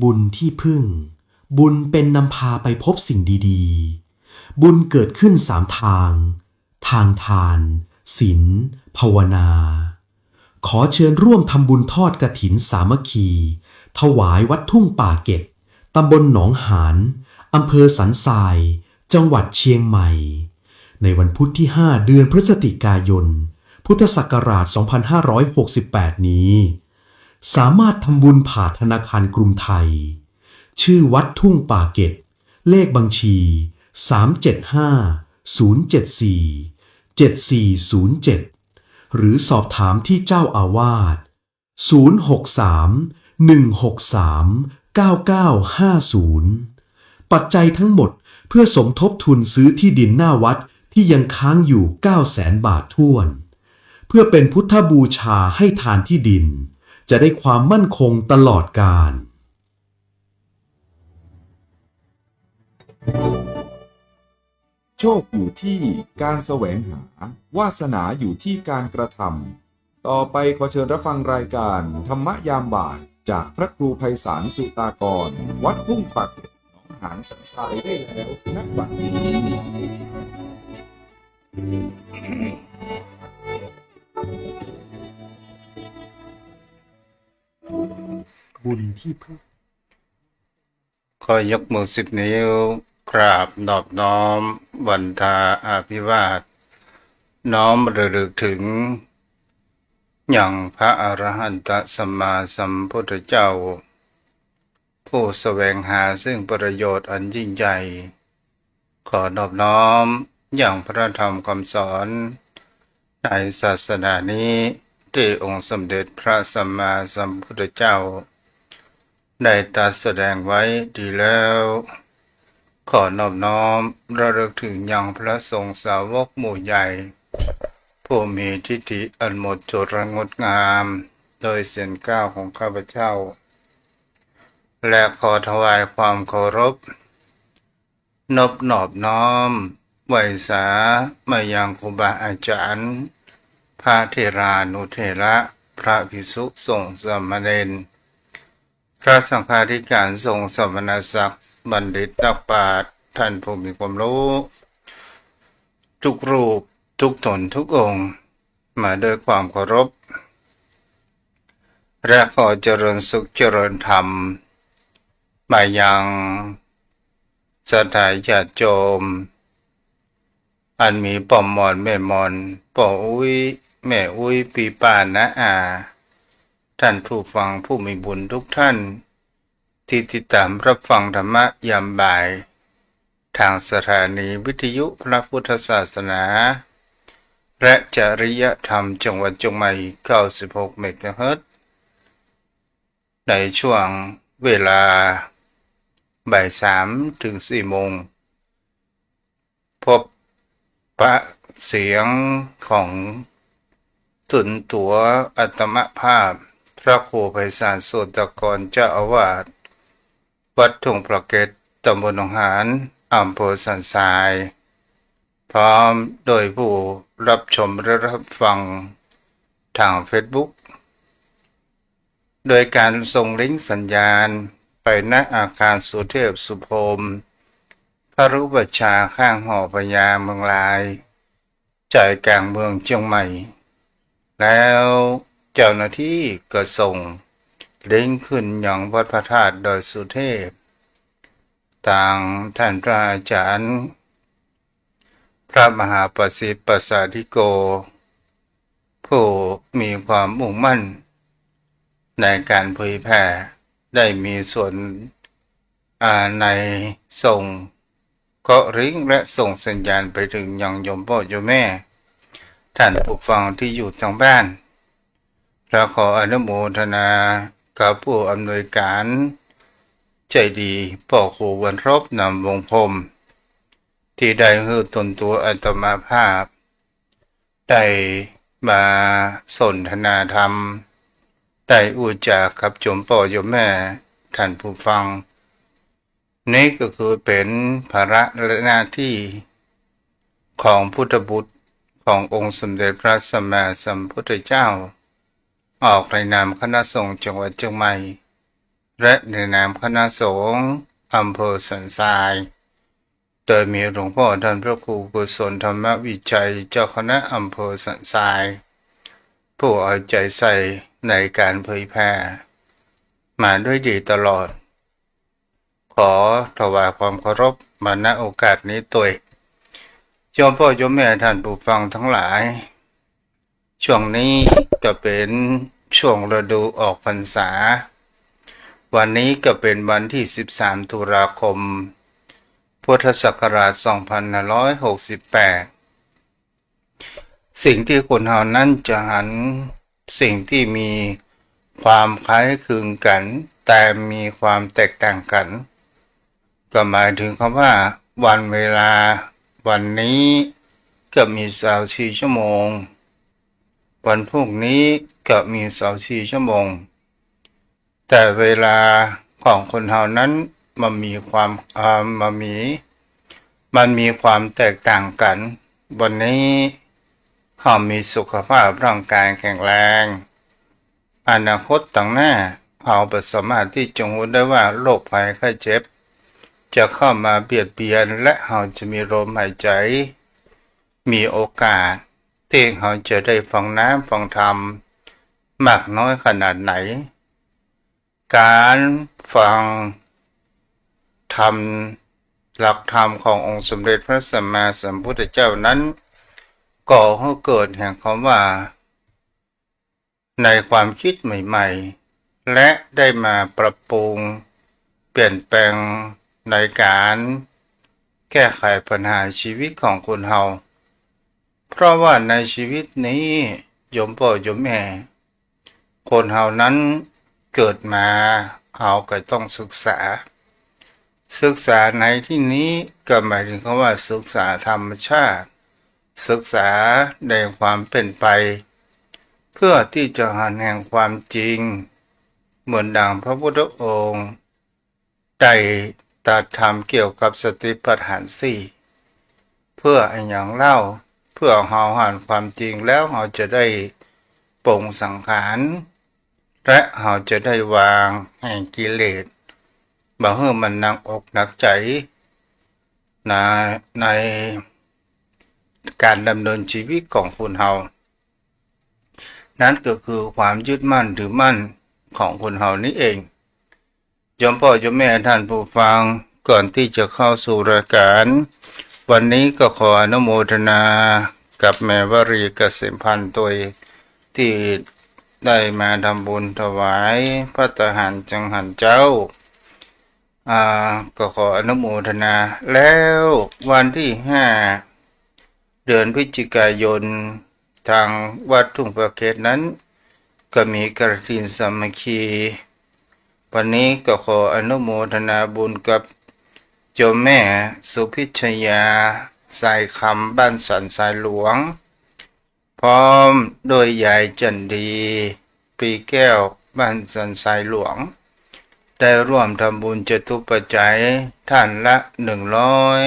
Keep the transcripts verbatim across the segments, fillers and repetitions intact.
บุญที่พึ่ง บุญเป็นนำพาไปพบสิ่งดีๆ บุญเกิดขึ้นสามทาง ทางทาน ศีล ภาวนา ขอเชิญร่วมทำบุญทอดกฐินสามัคคี ถวายวัดทุ่งป่าเก็ด ตำบลหนองหาน อำเภอสันทราย จังหวัดเชียงใหม่ ในวันพุธที่ห้า เดือนพฤศจิกายน พุทธศักราช สองพันห้าร้อยหกสิบแปด นี้ สามารถทำบุญผ่านธนาคารกรุงไทย ชื่อวัดทุ่งป่าเก็ด เลขบัญชี สามเจ็ดห้า ศูนย์เจ็ดสี่ เจ็ดสี่ศูนย์เจ็ด หรือสอบถามที่เจ้าอาวาส ศูนย์หกสาม หนึ่งหกสาม เก้าเก้าห้าศูนย์ ปัจจัยทั้งหมดเพื่อสมทบทุนซื้อที่ดินหน้าวัดที่ยังค้างอยู่ เก้าแสนบาทถ้วน เพื่อเป็นพุทธบูชาให้ทานที่ดิน จะได้ความมั่นคงตลอดกาล โชคอยู่ที่การแสวงหา วาสนาอยู่ที่การกระทำ ต่อไปขอเชิญรับฟังรายการธรรมะยามบ่าย จากพระครูไพศาลสุตากร วัดทุ่งป่าเก็ด หนองหานสันทรายได้แล้ว ณ บัดนี้ บุญที่พึ่ง ขอยกมือสิบนิ้ว กราบนอบน้อม วันทาอภิวาท น้อมระลึกถึง ยังพระอรหันตสัมมาสัมพุทธเจ้า ผู้แสวงหาซึ่งประโยชน์อันยิ่งใหญ่ ขอนอบน้อมยังพระธรรมคำสอนในศาสนานี้ ที่องค์สมเด็จพระสัมมาสัมพุทธเจ้า ได้ตรัสแสดงไว้ดีแล้ว ขอนอบน้อมระลึกถึงยังพระสงฆ์สาวกหมู่ใหญ่ ผู้มีทิฏฐิอันหมดจดและงดงาม โดยเสียงกล่าวของข้าพเจ้า และขอถวายความเคารพ นบนอบน้อมไหว้สามายังครูบาอาจารย์ พระเถรานุเถระ พระภิกษุสงฆ์สามเณร พระสังฆาธิการสงฆ์สมณศักดิ์ บัณฑิตนักปราชญ์ ท่านผู้มีความรู้ ทุกรูป ทุกตน ทุกองค์ มาด้วยความเคารพ และขอเจริญสุขเจริญธรรม มายังศรัทธาญาติโยม อันมีป้อหม่อนแม่หม่อน ป้ออุ๊ย แม่อุ๊ย ปี้ป้าน้าอา ท่านผู้ฟังผู้มีบุญทุกท่าน ที่ติดตามรับฟังธรรมะยามบ่าย ทางสถานีวิทยุพระพุทธศาสนา และจริยธรรมจังหวัดเชียงใหม่ เก้าสิบหกเมกะเฮิรตซ์ ในช่วงเวลาบ่ายสามถึงสี่โมง พบปะเสียงของตนตั๋วอาตมาภาพ พระครูไพศาล โสตกร เจ้าอาวาสวัดทุ่งพระเกศ ตำบลหนองหาน อำเภอสันทราย พร้อมโดยผู้รับชมและรับฟังทางเฟซบุ๊ก โดยการส่งลิงก์สัญญาณไปณอาคารสุเทพสุพรหม คฤหัสถ์ชาข้างหอพญาเมืองลาย ใจกลางเมืองเชียงใหม่ แล้วเจ้าหน้าที่ก็ส่งลิงก์ขึ้นยังวัดพระธาตุดอยสุเทพ ตางท่านพระอาจารย์ พระมหาประสิทธิ์ประสาทธิโก ผู้มีความมุ่งมั่นในการเผยแผ่ ได้มีส่วน อ่า ในส่งเคาะลิงก์และส่งสัญญาณไปถึงยังโยมป้อโยมแม่ ท่านผู้ฟังที่อยู่ทางบ้าน และขออนุโมทนากับผู้อำนวยการใจดี ป้อครูวันรบ นามวงศ์พรหม ที่ได้หื้อตนตั๋วอาตมาภาพ ได้มาสนทนาธรรม ได้อู้จ๋ากับโยมป้อโยมแม่ท่านผู้ฟัง นี่ก็คือเป๋นภาระและหน้าตี้ของพุทธบุตรขององค์สมเด็จพระสัมมาสัมพุทธเจ้า ออกในนามคณะสงฆ์จังหวัดเชียงใหม่ และในนามคณะสงฆ์อำเภอสันทราย โดยมีหลวงป้อท่านพระครูกุศลธรรมวิชัย เจ้าคณะอำเภอสันทราย ผู้เอาใจใส่ในการเผยแผ่มาด้วยดีตลอด ขอถวายความเคารพมา ณ โอกาสนี้ตวย โยมป้อโยมแม่ท่านผู้ฟังทั้งหลาย ช่วงนี้ก็เป๋นช่วงฤดูออกพรรษา วันนี้ก็เป๋นวันตี้สิบสาม ตุลาคม พุทธศักราช สองพันห้าร้อยหกสิบแปด สิ่งตี้คนเฮานั้นจะหันสิ่งตี้มีความคล้ายคลึงกั๋น แต่มีความแตกต่างกั๋น ก็หมายถึงกำว่าวันเวลา วันนี้ก็มีซาวสี่ชั่วโมง วันพรุ่งนี้ก็มีซาวสี่ชั่วโมง แต่เวลาของคนเฮานั้นมันมีความ อ่า มันมี มันมีความแตกต่างกั๋น วันนี้เฮามีสุขภาพร่างกายแข็งแรง อนาคตตางหน้าเฮาบ่สามารถตี้จะฮู้ได้ว่าโรคภัยไข้เจ็บจะเข้ามาเบียดเบียน และเฮาจะมีลมหายใจ๋ มีโอกาสตี้เฮาจะได้ฟังน้ำฟังธรรมมากน้อยขนาดไหน ก๋านฟังธรรม หลักธรรมขององค์สมเด็จพระสัมมาสัมพุทธเจ้านั้น ก่อหื้อเกิดแห่งกำว่า ในความกึ๊ดใหม่ๆ และได้มาปรับปรุงเปลี่ยนแปลงในก๋านแก้ไขปัญหาชีวิตของคนเฮา เพราะว่าในชีวิตนี้โยมป้อโยมแม่ คนเฮานั้นเกิดมาเฮาก็ต้องศึกษา ศึกษาในตี้นี้ก็หมายถึงกำว่าศึกษาธรรมชาติ ศึกษาในความเป๋นไป เพื่อตี้จะหันแห่งความจริง เหมือนดังพระพุทธองค์ได้ตรัสธรรมเกี่ยวกับสติปัฏฐานสี่ เพื่ออะหยังเล่า เพื่อเฮาหันความจริงแล้วเฮาจะได้ปลงสังขาร และเฮาจะได้วางแห่งกิเลส บ่หื้อมันหนักอกหนักใจ๋ ใน ในก๋านดำเนินชีวิตของคนเฮา นั้นก็คือความยึดมั่นถือมั่นของคนเฮานี้เอง โยมป้อโยมแม่ท่านผู้ฟัง ก่อนตี้จะเข้าสู่รายก๋าน วันนี้ก็ขออนุโมทนากับแม่วรีเกษมพันธ์ตวย ตี้ได้มาทำบุญถวายภัตตาหารจังหันเจ้า อ่า ก็ขออนุโมทนา แล้ววันตี้ห้า เดือนพฤศจิกายน ตางวัดทุ่งพระเกศนั้น ก็มีกฐินสามัคคี วันนี้ก็ขออนุโมทนาบุญกับโยมแม่สุพิชยา สายคำ บ้านสันทรายหลวง พร้อมด้วยยายจันดี ปีแก้ว บ้านสันทรายหลวง ได้ร่วมทำบุญจตุปัจจัยท่านละหนึ่งร้อย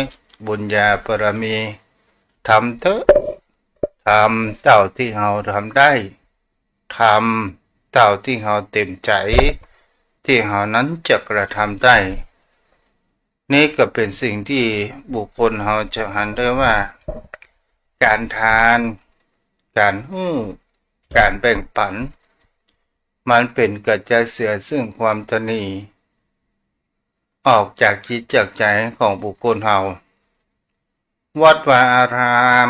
บุญญาบารมี ทำเต๊อะ ทำเต้าตี้เฮาทำได้ ทำเต้าตี้เฮาเต๋มใจ๋ ตี้เฮานั้นจะกระทำได้ นี่ก็เป๋นสิ่งตี้บุคคลเฮาจะหันได้ว่า ก๋านทาน ก๋านหื้อ ก๋านแบ่งปั๋น มันเป๋นก๋านจะเสียซึ่งความตระหนี่ ออกจากจิตจากใจ๋ของบุคคลเฮา วัดวาอาราม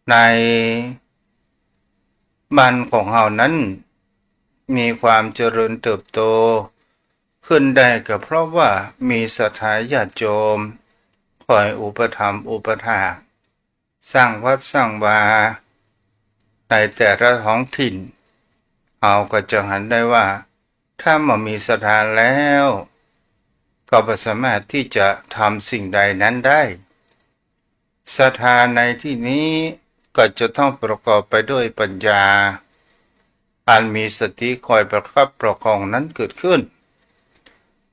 ในบ้านของเฮานั้น มีความเจริญเติบโตขึ้นได้ก็เพราะว่ามีศรัทธาญาติโยมคอยอุปถัมภ์อุปถาก สร้างวัดสร้างวา ในแต่ละท้องถิ่น เฮาก็จะหันได้ว่า ถ้าบ่มีศรัทธาแล้ว ก็บ่สามารถตี้จะทำสิ่งใดนั้นได้ ศรัทธาในตี้นี้ก็จะต้องประกอบไปด้วยปัญญา อันมีสติคอยประคับประคองนั้นเกิดขึ้น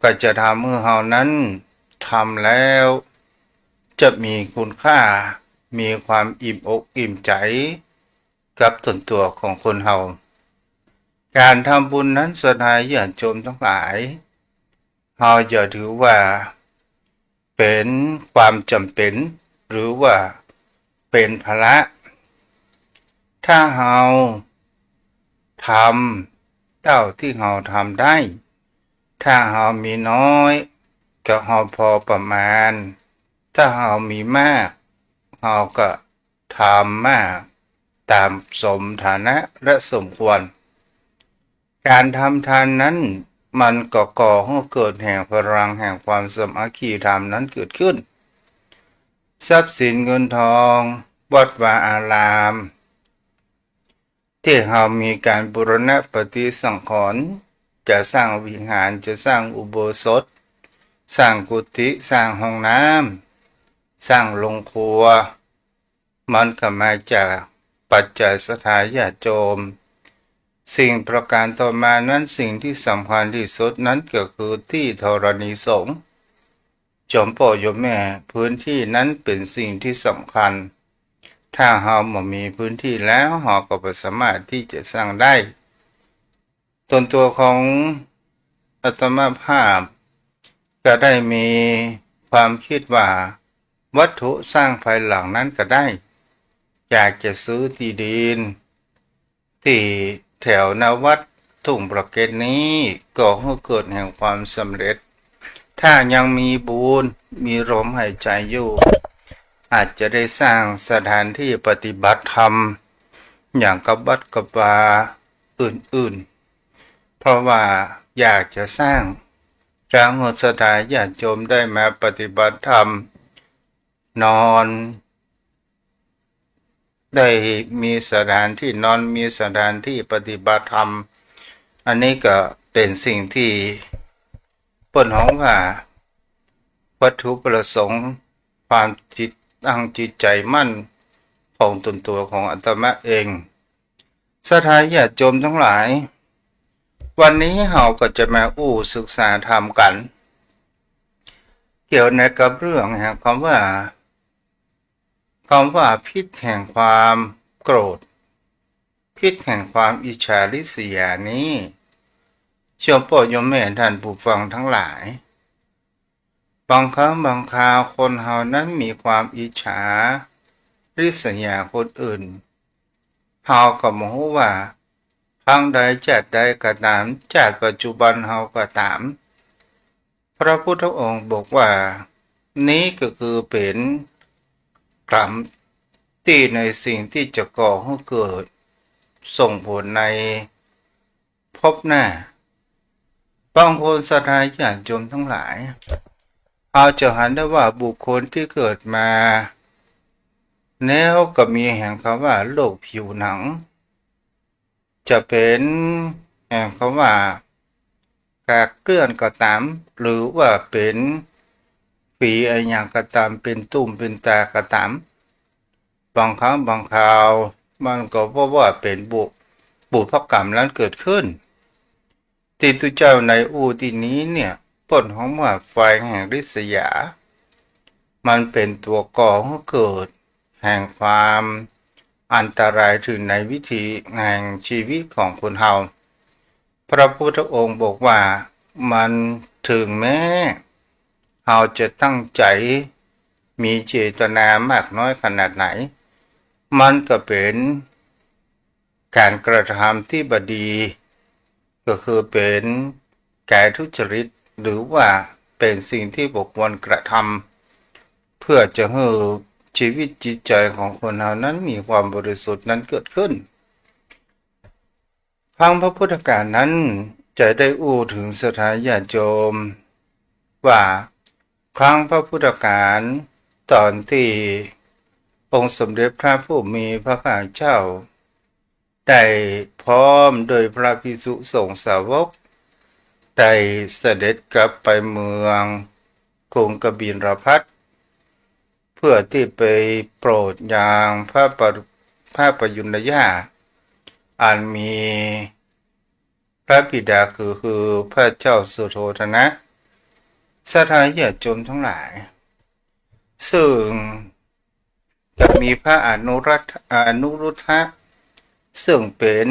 ก็จะทำหื้อเฮานั้นทำแล้ว จะมีคุณค่า มีความอิ่มอกอิ่มใจ๋ กับต๋นตั๋วของคนเฮา ก๋านทำบุญนั้นศรัทธาญาติโยมตังหลาย เฮาอย่าถือว่าเป๋นความจ๋ำเป๋น หรือว่าเป๋นภาระ ถ้าเฮาทำเต้าตี้เฮาทำได้ ถ้าเฮามีน้อย ก็เฮาพอประมาณ ถ้าเฮามีมาก เฮาก็ ทำมาต๋ามสมฐานะและสมควร ก๋านทำทานนั้น มันก็ก่อหื้อเกิดแห่งพลังแห่งความสามัคคีธรรมนั้นเกิดขึ้น ทรัพย์สินเงินทอง วัดวาอาราม ตี้เฮามีก๋านบูรณะปฏิสังขรณ์ จะสร้างวิหาร จะสร้างอุโบสถ สร้างกุฏิ สร้างห้องน้ำ สร้างโรงครัว มันก็มาจากปัจจัยศรัทธาญาติโยม สิ่งประก๋านต่อมานั้น สิ่งตี้สำคัญตี้สุดนั้นก็คือตี้ธรณีสงฆ์ โยมป้อโยมแม่ พื้นที่นั้นเป๋นสิ่งตี้สำคัญ ถ้าเฮาบ่มีพื้นที่แล้ว เฮาก็บ่สามารถตี้จะสร้างได้ ส่วนตั๋วของอาตมาภาพ ก็ได้มีความกึ๊ดว่า วัตถุสร้างภายหลังนั้นก็ได้ อยากจะซื้อตี้ดิน ตี้แถวหน้าวัดทุ่งปราเกตนี้ ก่อหื้อเกิดแห่งความสำเร็จ ถ้ายังมีบุญ มีลมหายใจ๋อยู่ อาจจะได้สร้างสถานตี้ปฏิบัติธรรม อย่างกับวัดกับวาอื่นๆ เพราะว่าอยากจะสร้าง จะหื้อศรัทธาญาติโยมได้มาปฏิบัติธรรม นอน ได้มีสถานตี้นอน มีสถานตี้ปฏิบัติธรรม อันนี้ก็เป๋นสิ่งตี้เปิ้นฮ้องว่า วัตถุประสงค์ ความจิตตั้งจิตใจ๋มั่นของต๋นตั๋วของอาตมาเอง ศรัทธาญาติโยมตังหลาย วันนี้เฮาก็จะมาอู้ศึกษาธรรมกั๋น เกี่ยวในกับเรื่องแห่งกำว่า กำว่าพิษแห่งความโกรธ พิษแห่งความอิจฉาริษยานี้ โยมป้อโยมแม่ท่านผู้ฟังตังหลาย บางครั้งบางคราวคนเฮานั้นมีความอิจฉาริษยาคนอื่น เฮาก็บ่ฮู้ว่า ครั้งใดจาติใดก็ต๋าม จาติปัจจุบันเฮาก็ต๋าม พระพุทธองค์บอกว่า นี้ก็คือเป๋นก๋รรมตี้ในสิ่งตี้จะก่อหื้อเกิด ส่งผลในภพหน้า บางคนศรัทธาญาติโยมตังหลาย เฮาจะหันได้ว่าบุคคลตี้เกิดมา แล้วก็มีแห่งกำว่าโรคผิวหนัง จะเป๋นแห่งกำว่า กากเกลื่อนก็ต๋าม หรือว่าเป๋นฝีอะหยังก็ต๋าม เป๋นตุ่มเป๋นต๋าก็ต๋าม บางครั้งบางคราวมันก็บ่ว่าเป๋นบุ บุพกรรมนั้นเกิดขึ้น ตี้ตุ๊เจ้าในอู้ตี้นี้เนี่ย เปิ้นฮ้องว่าไฟแห่งริษยา มันเป๋นตั๋วก่อหื้อเกิดแห่งความอันตรายเถิงในวิถีแห่งจีวิตของคนเฮา พระพุทธองค์บอกว่ามันเถิงแม้เฮาจะตั้งใจ๋ มีเจตนามากน้อยขนาดไหน มันก็เป๋นก๋านกระทำตี้บ่ดี ก็คือเป๋นก๋านทุจริต หรือว่าเป๋นสิ่งตี้บ่ควรกระทำ เปื้อจะหื้อจีวิตจิตใจ๋ของคนเฮานั้นมีความบริสุทธิ์นั้นเกิดขึ้น ครั้งพระพุทธกาลนั้นจะได้อู้เถิงศรัทธาญาติโยมว่า ครั้งพระพุทธกาลต๋อนตี้องค์สมเด็จพระผู้มีพระภาคเจ้า ได้พร้อมโดยพระภิกษุสงฆ์สาวก ได้เสด็จกลับไปเมืองกรุงกบิลพัสดุ์ เปื้อตี้ไปโปรดยังพระปะ- พระปยุณญาติ อันมีพระบิดาคือ คือพระเจ้าสุโธทนะ ศรัทธาญาติโยมตังหลาย ซึ่งจะมีพระอนุรัต- อนุรุทธะ ซึ่งเป๋น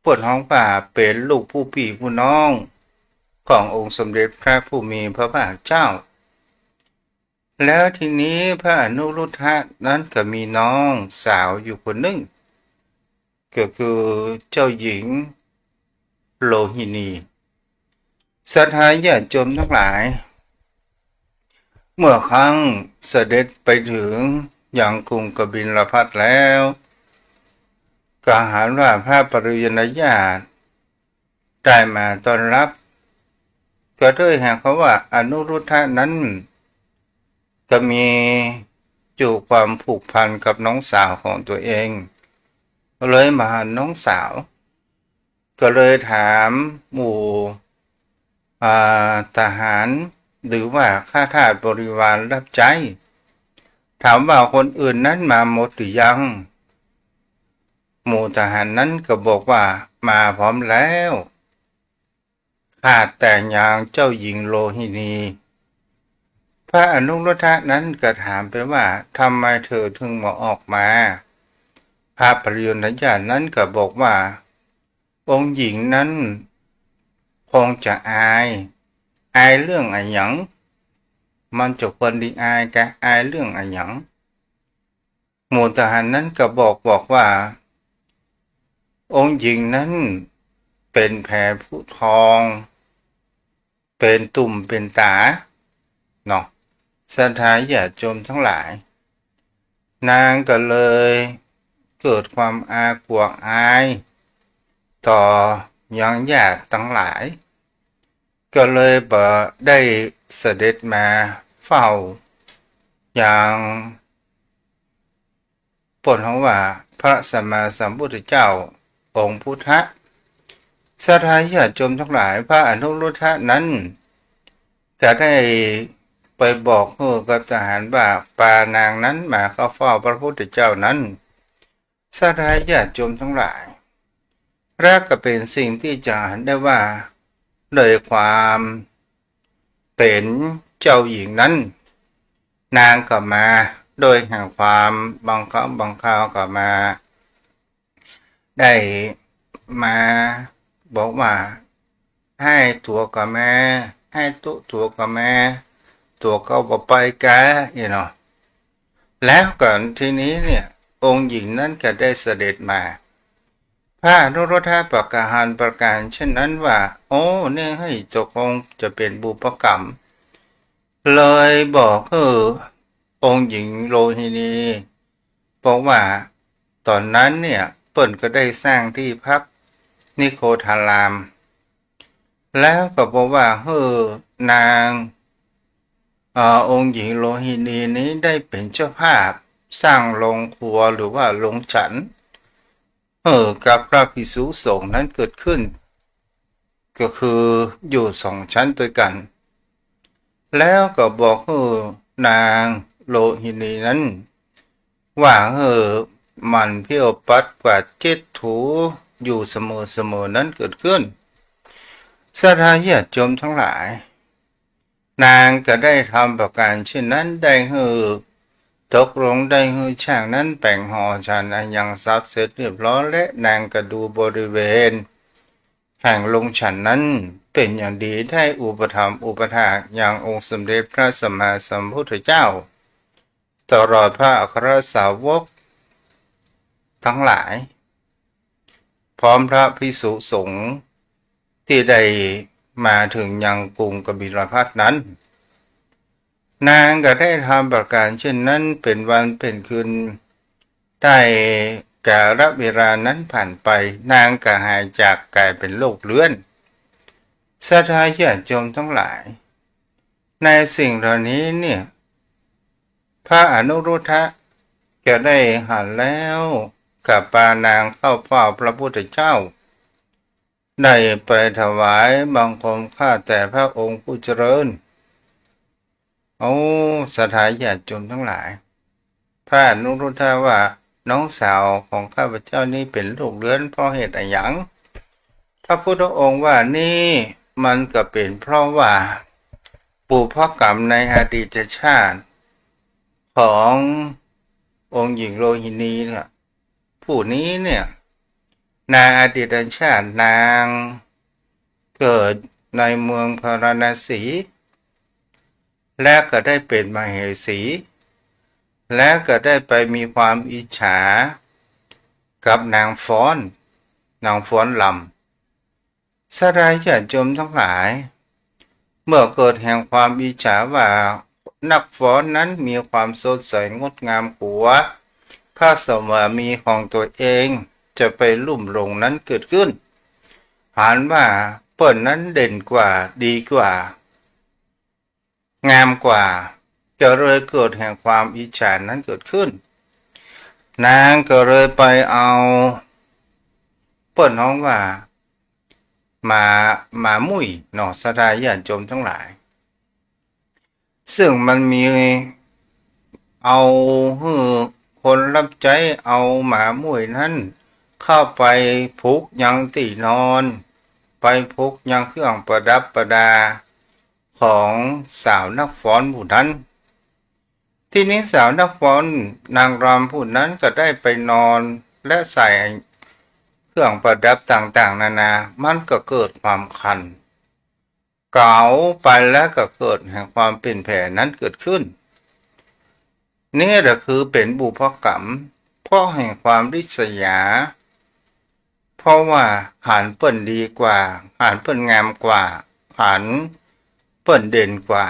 เปิ้นฮ้องว่าเป๋นลูกผู้ปี้ผู้น้องขององค์สมเด็จพระผู้มีพระภาคเจ้า แล้วทีนี้พระอนุรุทธะนั้นก็มีน้องสาวอยู่คนนึ่ง ก็คือเจ้าหญิงโลหินี ศรัทธาญาติโยมตังหลาย เมื่อครั้งเสด็จไปเถิงยังกรุงกบิลพัสดุ์แล้ว ก็หันว่าพระปยุณญาติได้มาต้อนรับ ก็ด้วยแห่งคำว่าอนุรุทธะนั้น ก็มีอยู่ความผูกพันกับน้องสาวของตัวเอง เลยมาหันน้องสาว ก็เลยถามหมู่ อ่า ทหาร หรือว่าข้าทาสบริวารรับใจ๊ ถามว่าคนอื่นนั้นมาหมดหรือยัง หมู่ทหารนั้นก็บอกว่ามาพร้อมแล้ว ขาดแต่ยังเจ้าหญิงโลหินี พระอนุรุทธะนั้นก็ถามไปว่า ทำไมเธอถึงบ่ออกมา พระปยุณญาตินั้นก็บอกว่า องค์หญิงนั้นคงจะอาย อายเรื่องอะหยัง มันจะควรดีอายกะ อายเรื่องอะหยัง หมู่ทหารนั้นก็บอก บอกว่า องค์หญิงนั้นเป๋นแผลผู้พอง เป๋นตุ่มเป๋นต๋าเนาะ ศรัทธาญาติโยมตังหลาย นางก็เลยเกิดความอากั๋วอาย ต่อยังญาติตังหลาย ก็เลยบ่ได้เสด็จมาเฝ้ายัง เปิ้นฮ้องว่าพระสัมมาสัมพุทธเจ้าองค์พุทธะ ศรัทธาญาติโยมตังหลาย พระอนุรุทธะนั้นก็ได้ไปบอกหื้อกับทหารว่า ปานางนั้นมาเข้าเฝ้าพระพุทธเจ้านั้น ศรัทธาญาติโยมตังหลาย และก็เป๋นสิ่งตี้จะหันได้ว่า โดยความเป๋นเจ้าหญิงนั้น นางก็มาโดยแห่งความบางครั้งบางคราวก็มา ได้มาบอกว่า หื้อตั๋วก็มา หื้อตุ๊ตั๋วก็มา ตั๋วก็บ่ไปกาอี้เนาะ แล้วก็ทีนี้เนี่ย องค์หญิงนั้นก็ได้เสด็จมา พระอนุรุทธะก็หันประก๋านเช่นนั้นว่า โอ้ นี่หื้อตกลงจะเป๋นบุพกรรม เลยบอกหื้อองค์หญิงโลหินี บอกว่าต๋อนนั้นเนี่ย เปิ้นก็ได้สร้างตี้พักนิโคทาราม แล้วก็บอกว่าหื้อนาง เอ่อ องค์หญิงโลหินีนี้ได้เป๋นเจ้าภาพสร้างโรงครัวหรือว่าโรงฉัน หื้อกับพระภิกษุสงฆ์นั้นเกิดขึ้น ก็คืออยู่สองชั้นตวยกั๋น แล้วก็บอกหื้อนางโลหินีนั้น ว่าหื้อหมั่นเพี้ยวปัดกวาดเช็ดถูอยู่เสมอๆ นั้นเกิดขึ้น ศรัทธาญาติโยมตังหลาย นางก็ได้ทำประก๋านเช่นนั้น ได้หื้อตกลงได้หื้อช่างนั้นแป๋งหอฉันอันยังทรัพย์เสร็จเรียบร้อย และนางก็ดูบริเวณแห่งโฮงฉันนั้นเป๋นอย่างดี ได้อุปถัมภ์อุปถากยังองค์สมเด็จพระสัมมาสัมพุทธเจ้า ตลอดพระอัครสาวกตังหลาย พร้อมพระภิกษุสงฆ์ตี้ได้มาเถิงยังกรุงกบิลพัสดุ์นั้น นางก็ได้ทำประก๋านเช่นนั้นเป๋นวันเป๋นคืน ได้กาลเวลานั้นผ่านไป นางก็หายจากก๋ายเป๋นโรคเรื้อน ศรัทธาญาติโยมตังหลาย ในสิ่งเหล่านี้เนี่ย พระอนุรุทธะก็ได้หันแล้วก็ปานางเข้าเฝ้าพระพุทธเจ้า ได้ไปถวายบังคมข้าแต่พระองค์ผู้เจริญ โอ้ ศรัทธาญาติโยมตังหลาย พระอนุรุทธะว่า น้องสาวของข้าพเจ้านี้เป๋นโรคเรื้อนเพราะเหตุอะหยัง พระพุทธองค์ว่า นี่มันก็เป๋นเพราะว่าบุพกรรมในอดีตชาติขององค์หญิงโลหินีเนี่ย ผู้นี้เนี่ย ในอดีตชาตินางเกิดในเมืองพาราณสี และก็ได้เป๋นมเหสี และก็ได้ไปมีความอิจฉากับนางฟ้อน นางฟ้อนรำ ศรัทธาญาติโยมตังหลาย เมื่อเกิดแห่งความอิจฉาว่านักฟ้อนนั้นมีความสดใสงดงามกว่าพระสวามีของตัวเอง จะไปลุ่มหลงนั้นเกิดขึ้น หันว่าเปิ้นนั้นเด่นกว่า ดีกว่า งามกว่า ก็เลยเกิดแห่งความอิจฉานั้นเกิดขึ้น นางก็เลยไปเอา เปิ้นฮ้องว่า หมา หมามุ้ยเนาะ ศรัทธาญาติโยมตังหลาย ซึ่งมันมี เอาหื้อคนรับใจ๊เอาหมามุ้ยนั้นเข้าไปผูกยังตี้นอน ไปผูกยังเครื่องประดับประดาของสาวนักฟ้อนผู้นั้น ทีนี้สาวนักฟ้อนนางรำผู้นั้นก็ได้ไปนอนและใส่เครื่องประดับต่างๆ นานา มันก็เกิดความคัน เก๋าไปแล้วก็เกิดแห่งความเปลี่ยนแผลนั้นเกิดขึ้น นี่แหละคือเป๋นบุพกรรม เพราะแห่งความริษยา เพราะว่าหันเปิ้นดีกว่า หันเปิ้นงามกว่า หันเปิ้นเด่นกว่า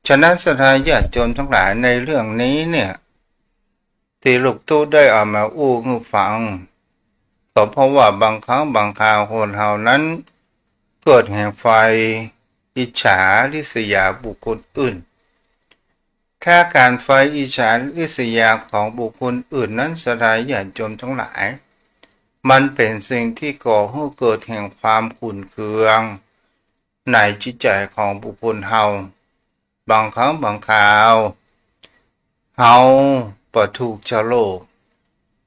ฉะนั้นศรัทธาญาติโยมตังหลาย ในเรื่องนี้เนี่ย ตี้ลูกตุ๊ได้เอามาอู้หื้อฟัง ก็เพราะว่าบางครั้งบางคราวคนเฮานั้นเกิดแห่งไฟอิจฉาริษยาบุคคลอื่น ถ้าก๋านไฟอิจฉาริษยาของบุคคลอื่นนั้น ศรัทธาญาติโยมตังหลาย มันเป๋นสิ่งตี้ก่อหื้อเกิดแห่งความขุ่นเคืองในจิตใจ๋ของบุคคลเฮา บางครั้งบางคราว เฮาบ่ถูกชะโลก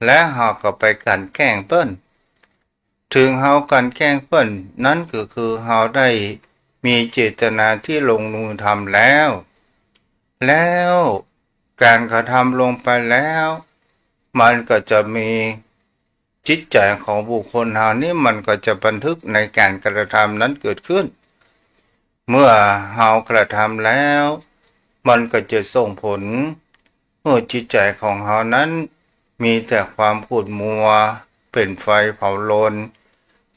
และเฮาก็ไปกลั่นแกล้งเปิ้น เถิงเฮากลั่นแกล้งเปิ้น นั้นก็คือเฮาได้มีเจตนาตี้ลงมือทำแล้ว แล้วก๋านกระทำลงไปแล้ว มันก็จะมี จิตใจ๋ของบุคคลเฮานี้มันก็จะบันทึกในก๋านกระทำนั้นเกิดขึ้น เมื่อเฮากระทำแล้ว มันก็จะส่งผลหื้อจิตใจ๋ของเฮานั้นมีแต่ความขุ่นมัว เป๋นไฟเผาลน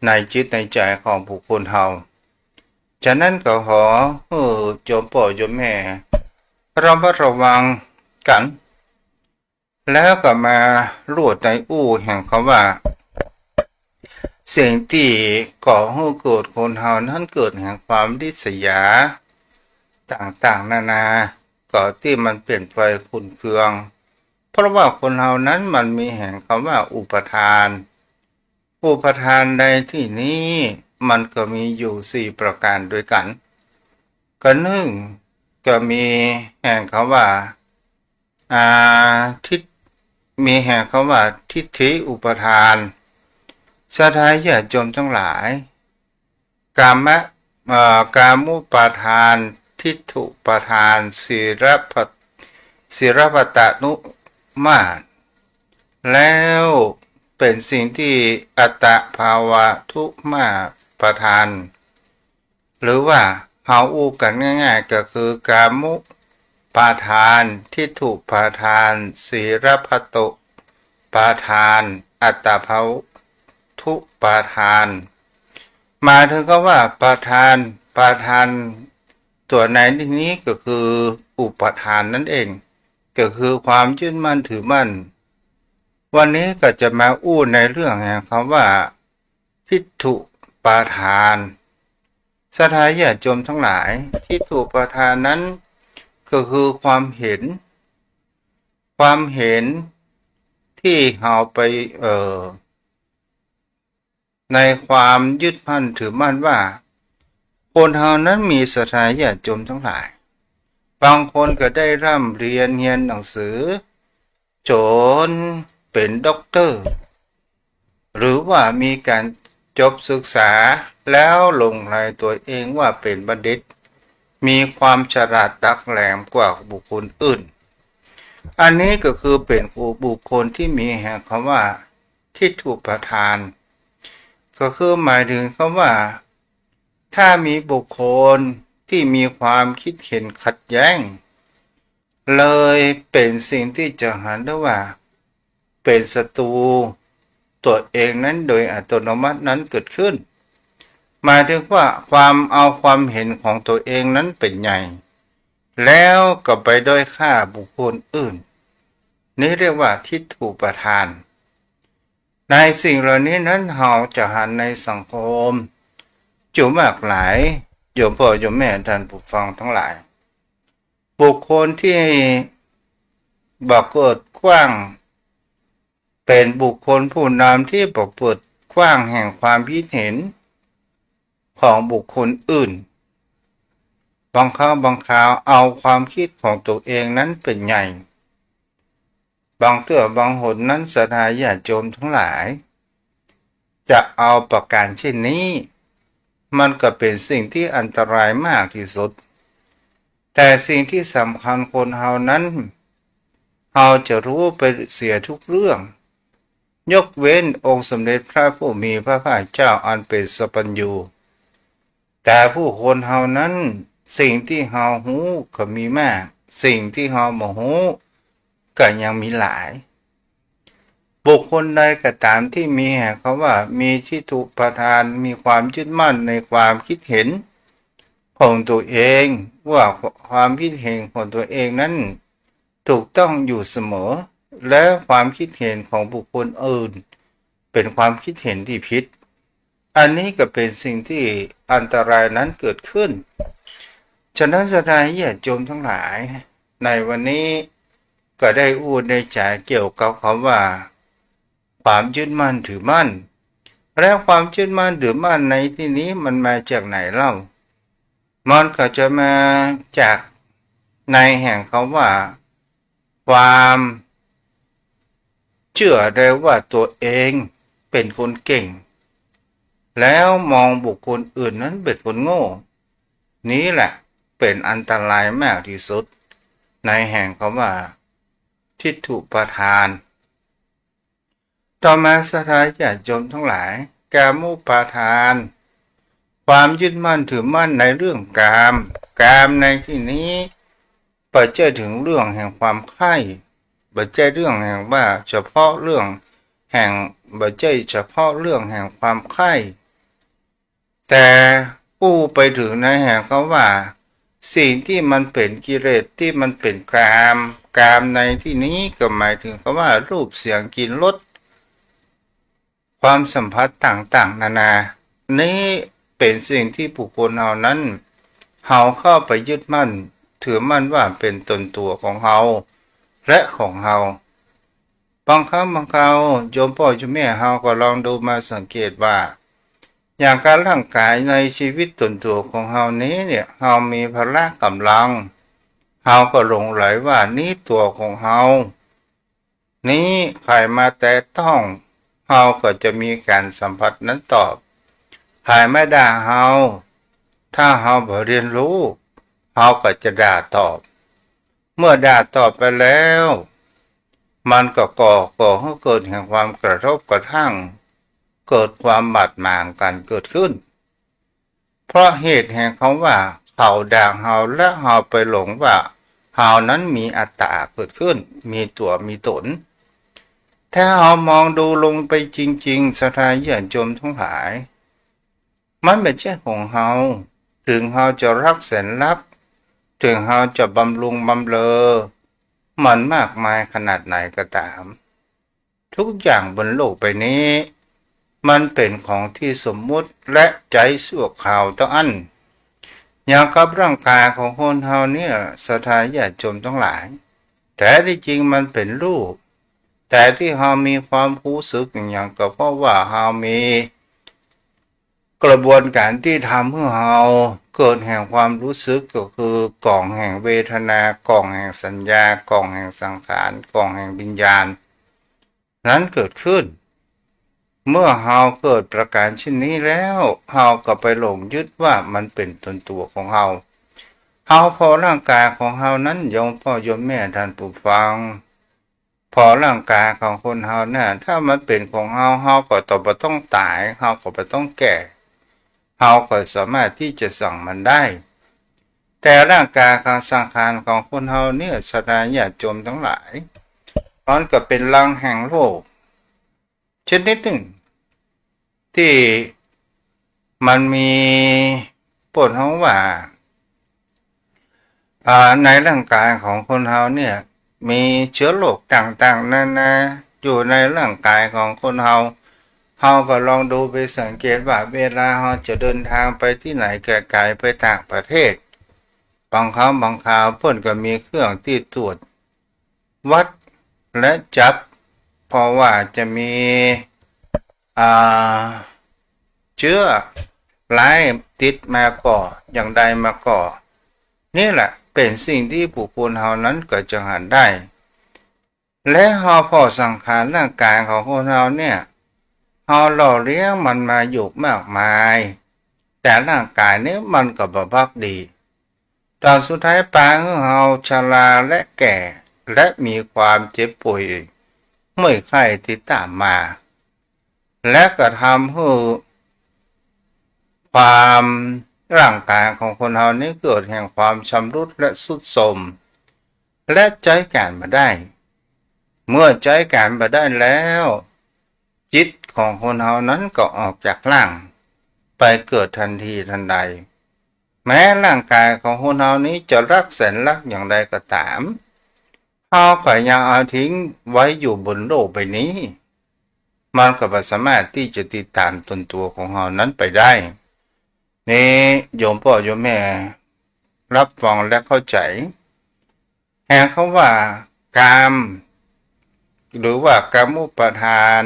ในจิตในใจ๋ของบุคคลเฮา ฉะนั้นก็ขอหื้อโยมป้อโยมแม่ระมัดระวังกั๋น แล้วก็มาลวดในอู้แห่งกำว่า สิ่งตี้ก่อหื้อเกิดคนเฮานั้นเกิดแห่งความริษยาต่างๆ นานา ก็ตี้มันเป๋นไฟขุ่นเคือง เพราะว่าคนเฮานั้นมันมีแห่งกำว่าอุปาทาน อุปาทานในตี้นี้ มันก็มีอยู่สี่ประก๋านด้วยกั๋น ก็นึ่ง ก็มีแห่งกำว่า อ่า ทิฏ- มีแห่งกำว่าทิฏฐิอุปาทาน ศรัทธาญาติโยมตังหลาย กามะ เอ่อ กามุปาทาน ทิฏฐุปาทาน สีลปะ- สีลปตานุมาท แล้วเป๋นสิ่งตี้อัตตภาวาทุมาปาทาน หรือว่าเฮาอู้กั๋นง่ายๆ ก็คือกามุปาทาน ทิฏฐุปาทาน สีลปตปาทาน อัตตภาวาทุปาทาน หมายเถิงกำว่าปาทาน ปาทานตั๋วในตี้นี้ก็คืออุปาทานนั้นเอง ก็คือความยึดมั่นถือมั่น วันนี้ก็จะมาอู้ในเรื่องแห่งกำว่า ทิฏฐุปาทาน ศรัทธาญาติโยมตังหลาย ทิฏฐุปาทานนั้นก็คือความเห็น ความเห็นตี้เฮาไป เอ่อ ในความยึดมั่นถือมั่นว่า คนเฮานั้นมี ศรัทธาญาติโยมตังหลาย บางคนก็ได้ร่ำเรียนเฮียนหนังสือจ๋นเป๋นด็อกเตอร์ หรือว่ามีก๋านจบศึกษาแล้วหลงใหลตั๋วเองว่าเป๋นบัณฑิต มีความฉลาดหลักแหลมกว่าบุคคลอื่น อันนี้ก็คือเป๋นบุคคลตี้มีแห่งกำว่า ทิฏฐุปาทาน ก็คือหมายเถิงกำว่า ถ้ามีบุคคลตี้มีความคิดเห็นขัดแย้ง เลยเป๋นสิ่งตี้จะหันได้ว่าเป๋นศัตรูตั๋วเองนั้นโดยอัตโนมัตินั้นเกิดขึ้น หมายเถิงว่าความเอาความเห็นของตั๋วเองนั้นเป๋นใหญ่ แล้วก็ไปด้อยค่าบุคคลอื่น นี้เรียกว่าทิฏฐุปาทาน ในสิ่งเหล่านี้นั้นเฮาจะหันในสังคมอยู่มากหลาย โยมป้อโยมแม่ต้านผู้ฟังตังหลาย บุคคลตี้บ่เปิดกว้าง เป๋นบุคคลผู้นำตี้บ่เปิดกว้างแห่งความคิดเห็นของบุคคลอื่น บางครั้งบางคราวเอาความคิดของตั๋วเองนั้นเป๋นใหญ่ บางเตื้อบางหนนั้นศรัทธาญาติโยมตังหลาย จะเอาประก๋านเช่นนี้ มันก็เป๋นสิ่งตี้อันตรายมากตี้สุด แต่สิ่งตี้สำคัญคนเฮานั้น เฮาจะฮู้ไปเสียทุกเรื่อง ยกเว้นองค์สมเด็จพระผู้มีพระภาคเจ้าอันเป๋นสัพพัญญู แต่ผู้คนเฮานั้น สิ่งตี้เฮาฮู้ก็มีมาก สิ่งตี้เฮาบ่ฮู้ก็ยังมีหลาย บุคคลใดก็ต๋ามตี้มีแห่งกำว่ามีทิฏฐุปาทาน มีความยึดมั่นในความคิดเห็นของตั๋วเอง ว่าความคิดเห็นของตั๋วเองนั้นถูกต้องอยู่เสมอ และความคิดเห็นของบุคคลอื่นเป๋นความคิดเห็นตี้ผิด อันนี้ก็เป๋นสิ่งตี้อันตรายนั้นเกิดขึ้น ฉะนั้นศรัทธาญาติโยมตังหลาย ในวันนี้ก็ได้อู้ได้จ๋าเกี่ยวกับกำว่า ความยึดมั่นถือมั่น และความยึดมั่นถือมั่นในตี้นี้มันมาจากไหนเล่า มันก็จะมาจากในแห่งกำว่า ความเจื้อได้ว่าตั๋วเองเป๋นคนเก่ง แล้วมองบุคคลอื่นนั้นเป๋นคนโง่ นี้แหละเป๋นอันตรายมากตี้สุด ในแห่งกำว่า ทิฏฐุปาทาน ต่อมาศรัทธาญาติโยมตังหลาย กามุปาทาน ความยึดมั่นถือมั่นในเรื่องกาม กามในตี้นี้บ่ใจ้เถิงเรื่องแห่งความใคร่ บ่ใจ้เรื่องแห่งว่าเฉพาะเรื่องแห่ง บ่ใจ้เฉพาะเรื่องแห่งความใคร่ แต่อู้ไปเถิงในแห่งกำว่า สิ่งตี้มันเป๋นกิเลสตี้มันเป๋นกาม กามในตี้นี้ก็หมายเถิงกำว่ารูปเสียงกลิ่นรส ความสัมผัสต่างๆนานา นี้เป๋นสิ่งตี้บุคคลเฮานั้น เฮาเข้าไปยึดมั่นถือมั่นว่าเป๋นต๋นตั๋วของเฮาและของเฮา บางครั้งบางคราวโยมป้อโยมแม่เฮาก็ลองดูมาสังเกตว่า อย่างกับร่างก๋ายในชีวิตส่วนตั๋วของเฮานี้เนี่ย เฮามีพละก๋ำลัง เฮาก็หลงใหลว่านี้ตั๋วของเฮา นี้ใผมาแตะต้อง เฮาก็จะมีก๋านสัมผัสนั้นตอบ ใผมาด่าเฮา ถ้าเฮาบ่เรียนฮู้ เฮาก็จะด่าตอบ เมื่อด่าตอบไปแล้ว มันก็ก่อ ก่อหื้อเกิดแห่งความกระทบกระทั่ง เกิดความบาดหมางกั๋นเกิดขึ้น เพราะเหตุแห่งคำว่าเขาด่าเฮา และเฮาไปหลงว่าเฮานั้นมีอัตตาเกิดขึ้น มีตั๋วมีต๋น ถ้าเฮามองดูลงไปจริงๆ ศรัทธาญาติโยมทั้งหลาย มันบ่ใจ้ของเฮา เถิงเฮาจะฮักแสนฮัก เถิงเฮาจะบำรุงบำเรอมันมากมายขนาดไหนก็ต๋าม ทุกอย่างบนโลกใบนี้ มันเป๋นของตี้สมมุติและใจ๊ชั่วคราวเต้าอั้น อย่างกับร่างก๋ายของคนเฮาเนี่ย ศรัทธาญาติโยมทั้งหลาย แต๊ตี้จริงมันเป๋นรูป แต่ตี้เฮามีความฮู้สึกอย่างหยัง ก็เพราะว่าเฮามีกระบวนก๋านตี้ทำหื้อเฮาเกิดแห่งความฮู้สึก ก็คือก๋องแห่งเวทนา ก๋องแห่งสัญญา ก๋องแห่งสังขาร ก๋องแห่งวิญญาณ นั้นเกิดขึ้น เมื่อเฮาเกิดประก๋านเช่นนี้แล้ว เฮาก็ไปหลงยึดว่ามันเป๋นต๋นตั๋วของเฮา เฮาผ่อร่างก๋ายของเฮานั้น โยมป้อโยมแม่ท่านผู้ฟัง ผ่อร่างก๋ายของคนเฮาน่ะ ถ้ามันเป๋นของเฮา เฮาก็ต้องบ่ต้องต๋าย เฮาก็บ่ต้องแก่ เฮาก็สามารถตี้จะสั่งมันได้ แต่ร่างก๋ายของสังขารของคนเฮาเนี่ย ศรัทธาญาติโยมทั้งหลาย มันก็เป๋นรังแห่งโรคชนิดนึ่ง ตี้มันมี เปิ้นฮ้องว่า อ่า ในร่างก๋ายของคนเฮาเนี่ย มีเจื๊อโรคต่างๆ นานาอยู่ในร่างก๋ายของคนเฮา เฮาก็ลองดูไปสังเกตว่า เวลาเฮาจะเดินตางไปตี้ไหนไก๋ๆ ไปต่างประเทศ บางครั้งบางคราวเปิ้นก็มีเครื่องตี้ตรวจวัดและจับ เพราะว่าจะมี อ่า เจื๊อร้ายติดมาก่อ อย่างใดมาก่อ นี่แหละเป๋นสิ่งตี้บุคคลเฮานั้นก็จะหันได้ และเฮาผ่อสังขารร่างก๋ายของคนเฮาเนี่ย เฮาหล่อเลี้ยงมันมาอยู่มากมาย แต่ร่างก๋ายเนี่ยมันก็บ่ปากดี ต๋อนสุดท้ายปาหื้อเฮาชราและแก่ และมีความเจ็บป่วยเมื่อยไข้ติดต๋ามมา และก็ทำหื้อความร่างก๋ายของคนเฮานี้เกิดแห่งความชำรุดและทรุดโทรม และใจ๊ก๋านบ่ได้ เมื่อใจ๊ก๋านบ่ได้แล้ว จิตของคนเฮานั้นก็ออกจากร่างไปเกิดตันทีตันใด แม้ร่างก๋ายของคนเฮานี้จะฮักแสนฮักอย่างใดก็ต๋าม เฮาก็ยังเอาทิ้งไว้อยู่บนโลกใบนี้ มันก็บ่สามารถตี้จะติดต๋ามต๋นตั๋วของเฮานั้นไปได้ นี่โยมป้อโยมแม่ฮับฟังและเข้าใจ๋ แห่งคำว่ากาม หรือว่ากามุปาทาน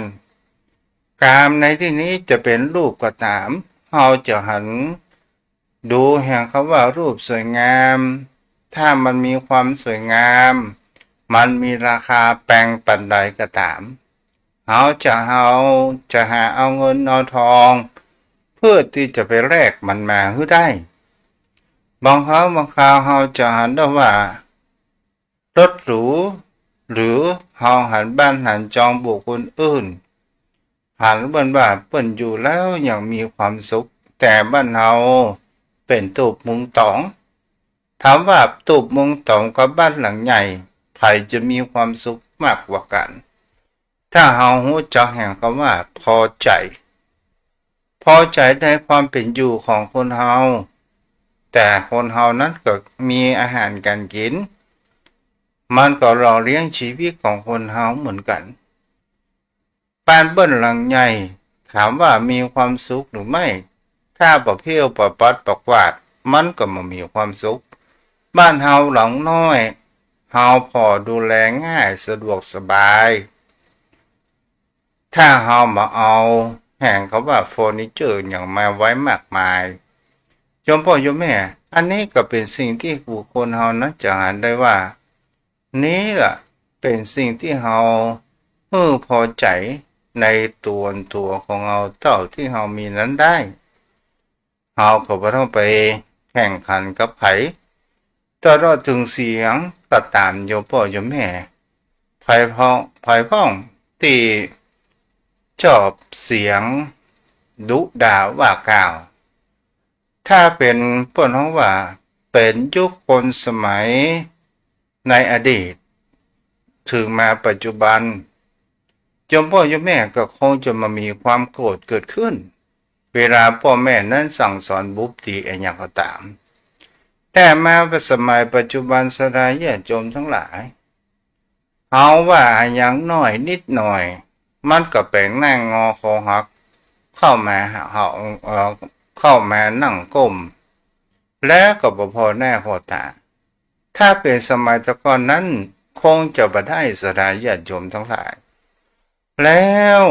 กามในตี้นี้จะเป๋นรูปก็ต๋าม เฮาจะหันดูแห่งคำว่ารูปสวยงาม ถ้ามันมีความสวยงาม มันมีราคาแปงปานใดก็ต๋าม เฮาจะ เฮาจะหาเอาเงินเอาตอง เพื่อตี้จะไปแลกมันมาหื้อได้ บางครั้งบางคราวเฮาจะหันได้ว่า รถหรู หรือเฮาหันบ้านหันจองบุคคลอื่น หันเปิ้นว่าเปิ้นอยู่แล้วอย่างมีความสุข แต่บ้านเฮาเป๋นตูบมุงต๋อง ถามว่าตูบมุงต๋องกับบ้านหลังใหญ่ ใผจะมีความสุขมากกว่ากั๋น ถ้าเฮาฮู้จักแห่งคำว่าพอใจ๋ พอใจ๋ในความเป๋นอยู่ของคนเฮา แต่คนเฮานั้นก็มีอาหารก๋านกิ๋น มันก็หล่อเลี้ยงชีวิตของคนเฮาเหมือนกั๋น บ้านเปิ้นหลังใหญ่ ถามว่ามีความสุขหรือไม่ ถ้าบ่เผี้ยวบ่ปัดบ่กวาด มันก็บ่มีความสุข บ้านเฮาหลังน้อย เฮาผ่อดูแลง่ายสะดวกสบาย ถ้าเฮาบ่เอา แหม ก็ว่าเฟอร์นิเจอร์อย่างมาไว้มากมาย โยมป้อโยมแม่ อันนี้ก็เป๋นสิ่งตี้บุคคลเฮานั้นจะหันได้ว่า นี้ล่ะเป๋นสิ่งตี้เฮาหื้อพอใจ๋ในตั๋วตั๋วของเฮาเต้าตี้เฮามีนั้นได้ เฮาก็บ่ต้องไปแข่งขันกับใผ ตลอดเถิงเสียงก็ต๋ามโยมป้อโยมแม่ ใผพ่อง ใผพ่องตี้จอบเสียงดุด่าว่ากล่าว ถ้าเป๋นเปิ้นฮ้องว่าเป๋นยุคคนสมัยในอดีต เถิงมาปัจจุบัน โยมป้อโยมแม่ก็คงจะบ่มีความโกรธเกิดขึ้น เวลาป้อแม่นั้นสั่งสอนบุบตี๋อะหยังก็ต๋าม แต่มาสมัยปัจจุบันศรัทธาญาติโยมตังหลาย เฮาว่าอะหยังน้อยนิดหน่อย มันก็แป๋งหน้างอคอหัก เข้ามาหาเฮา เอ่อ เข้ามานั่งก้ม แล้วก็บ่ผ่อหน้าผ่อต๋า ถ้าเป๋นสมัยตะก่อนนั้น คงจะบ่ได้ศรัทธาญาติโยมตังหลาย แล้ว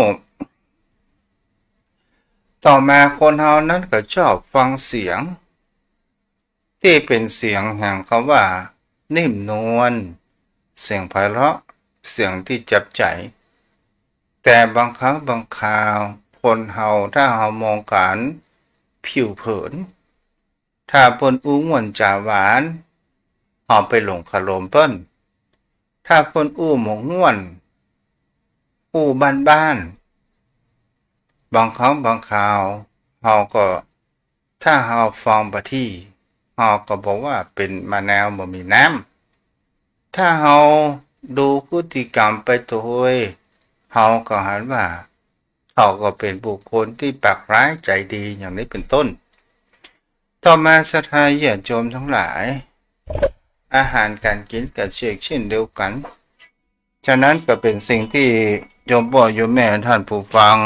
ต่อมาคนเฮานั้นก็จอบฟังเสียง ตี้เป๋นเสียงแห่งกำว่านิ่มนวล เสียงไพเราะ เสียงตี้จับใจ๋ แต่บางครั้งบางคราว คนเฮาถ้าเฮามองก๋านผิวเผิน ถ้าเปิ้นอู้ม่วนจ๋าหวาน เฮาไปหลงคารมเปิ้น ถ้าเปิ้นอู้หมกม่วน อู้บ้านๆ บางครั้งบางคราว เฮาก็ ถ้าเฮาฟังบ่ดี เฮาก็บอกว่าเป๋นมะนาวบ่มีน้ำ ถ้าเฮาดูพฤติกรรมไปโตย เฮาก็หันว่า เขาก็เป๋นบุคคลตี้ปากร้ายใจ๋ดี อย่างนี้เป๋นต้น ต่อมาศรัทธาญาติโยมตังหลาย อาหารก๋านกิ๋นก็เชกเช่นเดียวกั๋น ฉะนั้นก็เป๋นสิ่งตี้โยมป้อโยมแม่ท่านผู้ฟัง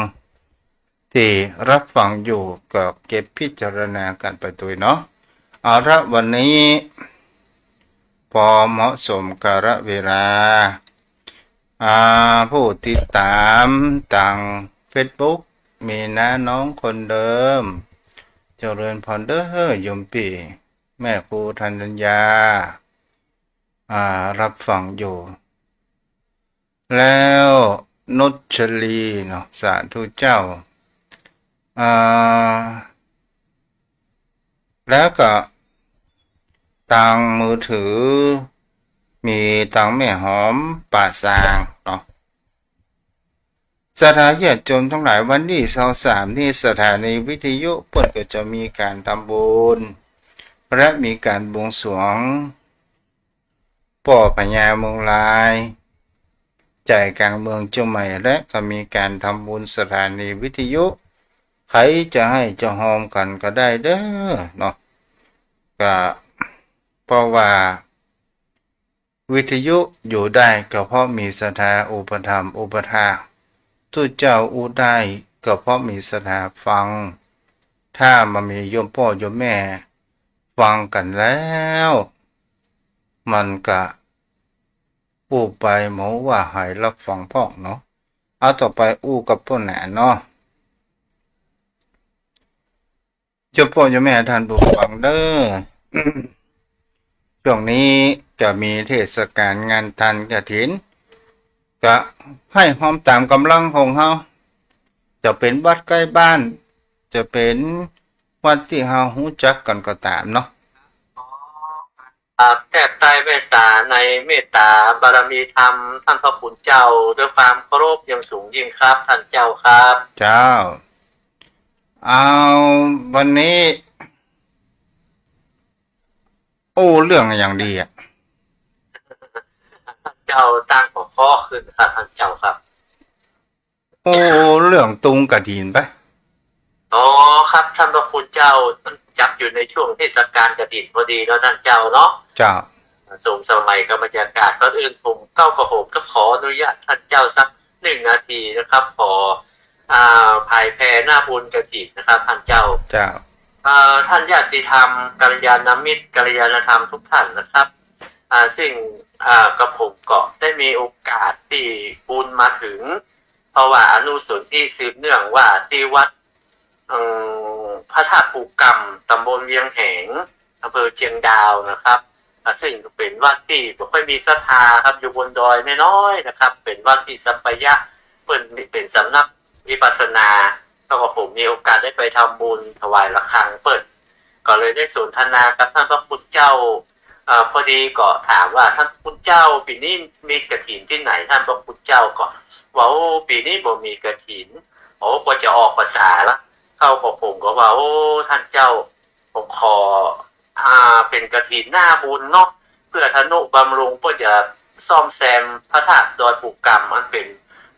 ตี้ฮับฟังอยู่ก็เก็บพิจารณากั๋นไปตวยเนาะ เอาละ วันนี้ ปอเหมาะสมกาลเวลา อ่า ผู้ติดต๋ามตางเฟซบุ๊ก มีน้าน้องคนเดิม เจริญพรเด้อโยมปี้ แม่ครูธัญญา อ่า ฮับฟังอยู่ แล้วนุชลีเนาะ สาธุเจ้า อ่า แล้วก็ตางมือถือ มีตางแม่หอมป่าซางเนาะ ศรัทธาญาติโยมตังหลาย วันตี้ซาวสามนี้ สถานีวิทยุเปิ้นก็จะมีก๋านทำบุญ และมีก๋านบวงสรวง ป้อพญาเมืองลาย ใจ๋ก๋างเมืองเจียงใหม่ และก็มีก๋านทำบุญสถานีวิทยุ ใผจะไห้จะฮอมกั๋นก็ได้เด้อเนาะ ก็เพราะว่าวิทยุอยู่ได้ก็เพราะมีศรัทธาอุปถัมภ์อุปถาก ตุ๊เจ้าอู้ได้ก็เพราะมีศรัทธาฟัง ถ้าบ่มีโยมป้อโยมแม่ฟังกั๋นแล้ว มันก็อู้ไปหมอว่าหายฮับฟังพ่องเนาะ เอาต่อไปอู้กับป้อแหนเนาะ โยมป้อโยมแม่ท่านผู้ฟังเด้อ ช่วงนี้จะมีเทศกาลงานทานกฐิน ก็ไห้ฮอมต๋ามก๋ำลังของเฮา จะเป๋นวัดใก้บ้าน จะเป๋นวัดตี้เฮาฮู้จักกั๋นก็ต๋ามเนาะ ครับ แทบใต้เมตต๋าในเมตต๋าบารมีธรรม ท่านพระคุณเจ้า ด้วยความเคารพอย่างสูงยิ่งครับ ท่านเจ้าครับ เจ้า เอา วันนี้ อู้เรื่องอะหยังดีอะ ท่านเจ้าตั้งหัวข้อขึ้นครับ ท่านเจ้าครับ อู้เรื่องตุงกฐินไป อ๋อ ครับ ท่านพระคุณเจ้า มันจับอยู่ในช่วงเทศกาลกฐินพอดีเนาะ ท่านเจ้าเนาะ เจ้า สมสมัยกับบรรยากาศ ก่อนอื่นผมเก้ากระผมก็ขออนุญาตท่านเจ้าสักหนึ่งนาทีนะครับ ขอ อ่า ผายแผ่หน้าบุญกฐินนะครับ ท่านเจ้า เจ้า เอ่อ ท่านญาติธรรม กัลยาณมิตร กัลยาณธรรมทุกท่านนะครับ อ่า ซึ่ง อ่า กระผมก็ได้มีโอกาสตี้บุญมาถึง เพราะว่าอนุสนธิสืบเนื่องว่าตี้วัด เอ่อ พระธาตุปู่ก่ำ ตำบลเวียงแหง อำเภอเจียงดาวนะครับ อ่า ซึ่งเป๋นวัดตี้บ่ค่อยมีศรัทธาครับ อยู่บนดอยน้อยๆ นะครับ เป๋นวัดตี้สัปปายะ เปิ้นเป๋นสำนักวิปัสสนา แล้วก็ผมมีโอกาสได้ไปทำบุญถวายระฆังเปิ้น ก็เลยได้สนทนากับท่านพระคุณเจ้า เอ่อ พอดีก็ถามว่า "ท่านพระคุณเจ้า ปี๋นี้มีกฐินตี้ไหน" ท่านพระคุณเจ้าก็ว่า "โอ้ ปี๋นี้บ่มีกฐิน" โอ้ ก็จะออกพรรษาละ เข้าก็ผมก็ว่า "โอ้ ท่านเจ้า ผมขอ อ่า เป๋นกฐินหน้าบุญเนาะ เพื่อทนุบำรุง เพื่อจะซ่อมแซมพระธาตุดอยปู่ก่ำ อันเป๋น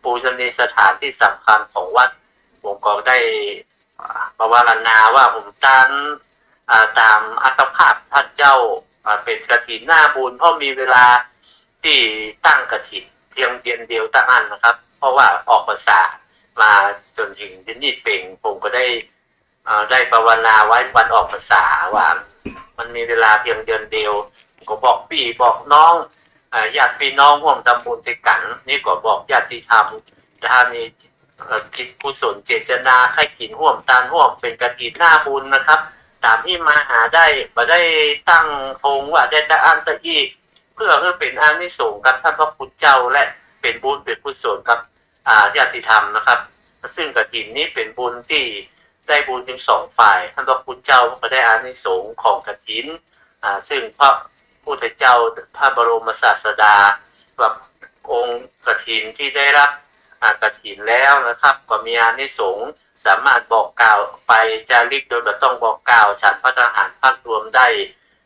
ปูชนียสถานตี้สำคัญของวัด" ผมก็ได้ อ่า ปวารณาว่าผมตาน อ่า ต๋ามอัตภาพท่านเจ้า อ่า เป๋นกฐินหน้าบุญ เพราะมีเวลาตี้ตั้งกฐินเพียงเดือนเดียวเต้าอั้นนะครับ เพราะว่าออกพรรษามาจ๋นเถิงเดี๋ยวนี้เป๋ง ผมก็ได้ อ่า ได้ปวารณาไว้วันออกพรรษาว่า มันมีเวลาเพียงเดือนเดียว ก็บอกปี้บอกน้อง อ่า ญาติปี้น้องฮ่วมทำบุญตวยกั๋น นี่ก็บอกญาติธรรม ถ้ามี เอ่อ จิตกุศลเจตนาใค่กิ๋นฮ่วมตานฮ่วม เป๋นกฐินหน้าบุญนะครับ ต๋ามที่มาหาได้ บ่ได้ตั้งธงว่าได้ตะอั้นตะอี้ เพื่อหื้อเป๋นอานิสงส์กับท่านพระคุณเจ้า และเป๋นบุญเป๋นกุศลกับ อ่า ญาติธรรมนะครับ ซึ่งกฐินนี้เป๋นบุญตี้ได้บุญทั้งสองฝ่าย ท่านพระคุณเจ้าก็ได้อานิสงส์ของกฐิน อ่า ซึ่งพระพุทธเจ้า พระบรมศาสดา กับองค์กฐินที่ได้รับ อ่า กฐินแล้วนะครับ ก็มีอานิสงส์ สามารถบอกกล่าวไปจาริกโดยบ่ต้องบอกกล่าว ฉันภัตตาหารภาครวมได้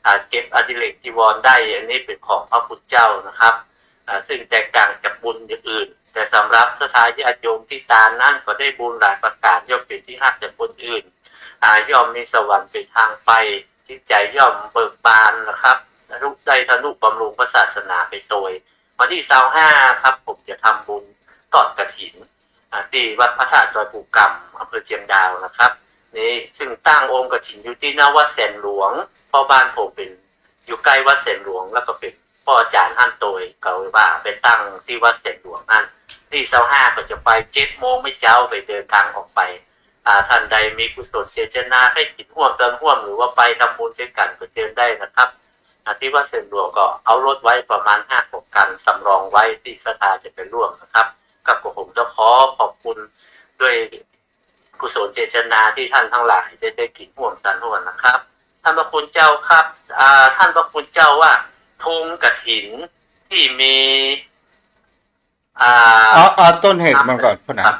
อ่า เก็บอดิเรกจีวรได้ อันนี้เป๋นของพระพุทธเจ้านะครับ อ่า ซึ่งแตกต่างจากบุญอย่างอื่น แต่สำหรับศรัทธาญาติโยมตี้ตานนั้น ก็ได้บุญหลายประก๋าน ย่อมเป๋นตี้ฮักจากคนอื่น อ่า ย่อมมีสวรรค์เป๋นทางไป จิตใจ๋ย่อมเบิกบานนะครับ ทนุ ได้ทนุบำรุงพระศาสนาไปโตย วันตี้ซาวห้าครับ ผมจะทำบุญตอดกฐิน อ่า ตี้วัดพระธาตุดอยปู่ก่ำ อำเภอเจียงดาวนะครับ นี่ ซึ่งตั้งองค์กฐินอยู่ตี้หน้าวัดแสนหลวง เพราะบ้านผมเป๋น อยู่ใก้วัดแสนหลวง แล้วก็เป๋นป้ออาจ๋ารย์หั้นโตย ก็เลยว่าไปตั้งตี้วัดแสนหลวงหั้น ตี้ซาวห้าก็จะไปเจ็ดโมงเมื่อเจ๊า ไปเดินทางออกไป อ่า ท่านใดมีกุศลเจตนาใค่กิ๋นฮ่วมตานฮ่วม หรือว่าไปทำบุญตวยกั๋นก็เจิญได้นะครับ อ่า ตี้วัดแสนหลวงก็เอารถไว้ประมาณห้ากว่าคัน สำรองไว้ตี้ศรัทธาจะไปร่วมนะครับ กับกระผมต้องขอขอบคุณด้วยกุศลเจตนาตี้ท่านทั้งหลายได้ ได้กิ๋นฮ่วมตานฮ่วมนะครับ ท่านพระคุณเจ้าครับ อ่า ท่านพระคุณเจ้าว่าธงกฐินตี้มี อ่า เอา เอาต้นเหตุมันก่อนพ่อหนาม ครับ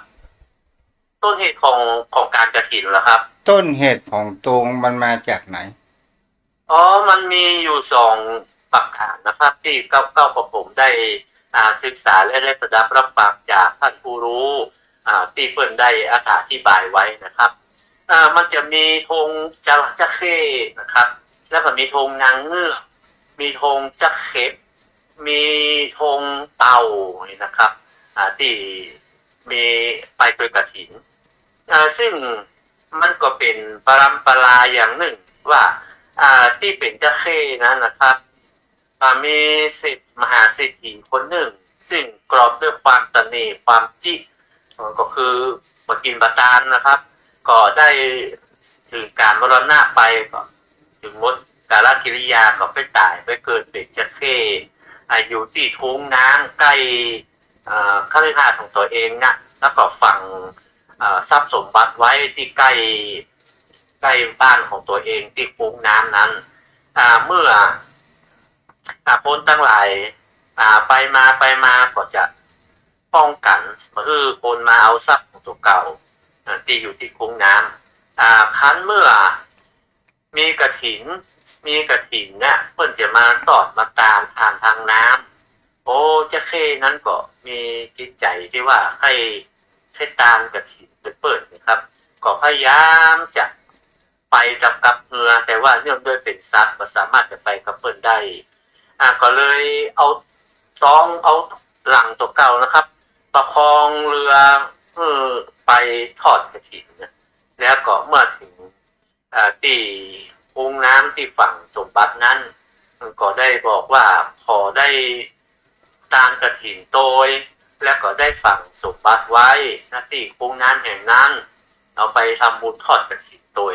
ต้นเหตุของ ของก๋านกฐินเหรอครับ ต้นเหตุของธงมันมาจากไหน อ๋อ มันมีอยู่สองประก๋านนะครับ ตี้เก้า เก้ากับผมได้ อ่า ศึกษาและได้สดับรับฟังจากท่านผู้รู้ อ่า ตี้เปิ้นได้อธิบายไว้นะครับ อ่า มันจะมีธงจระเข้นะครับ แล้วก็มีธงนางเงือก มีธงจักเข็บ มีธงเต่านี่นะครับ อ่า ตี้มีไปตวยกฐิน อ่า ซึ่งมันก็เป๋นปรำปราอย่างนึ่งว่า อ่า ตี้เป๋นจระเข้นั้นนะครับ อ่า มีเศรษฐ มหาเศรษฐีคนนึ่ง ซึ่งกรอบด้วยความตะเหน่ห์ความจิ เอ่อ ก็คือบ่กิ๋นบ่ตานนะครับ ก็ได้เถิงก๋านมรณะไป ก็เถิงหมดกาลกิริยาก็ไปต๋ายไปเกิดเป๋นจระเข้ อ่า อยู่ตี้ทุ่งน้ำใก้ เอ่อ คฤหาสน์ของตั๋วเองนะ แล้วก็ฝัง เอ่อ ทรัพย์สมบัติไว้ตี้ใก้ ใก้บ้านของตั๋วเองตี้คุ้งน้ำนั้น อ่า เมื่อ อ่า คนตังหลาย อ่า ไปมาไปมาก็จะป้องกั๋น บ่หื้อคนมาเอาทรัพย์ของตั๋วเก่า อ่า ตี้อยู่ตี้คุ้งน้ำ อ่า คันเมื่อ มีกฐิน มีกฐินเนี่ย เปิ้นจะมาตอดมาตานผ่านตางน้ำ โอ้ จระเข้นั้นก็มีจิตใจ๋ตี้ว่าใค่ ใค่ตานกฐินไปเปิ้นนะครับ ก็พยายามจะไปกับ กับเฮือ แต่ว่าเนื่องด้วยเป๋นสัตว์ บ่สามารถจะไปกับเปิ้นได้ อ่า ก็เลยเอาซอง เอาหลังตั๋วเก่านะครับ ประคองเฮือ เอ่อ ไปทอดกฐินนะ แล้วก็เมื่อเถิง เอ่อ ตี้คุ้งน้ำตี้ฝังสมบัตินั้น มันก็ได้บอกว่าขอได้ตานกฐินโตย และก็ได้ฝังสมบัติไว้ ณ ตี้คุ้งน้ำแห่งนั้น เอาไปทำบุญทอดกฐินโตย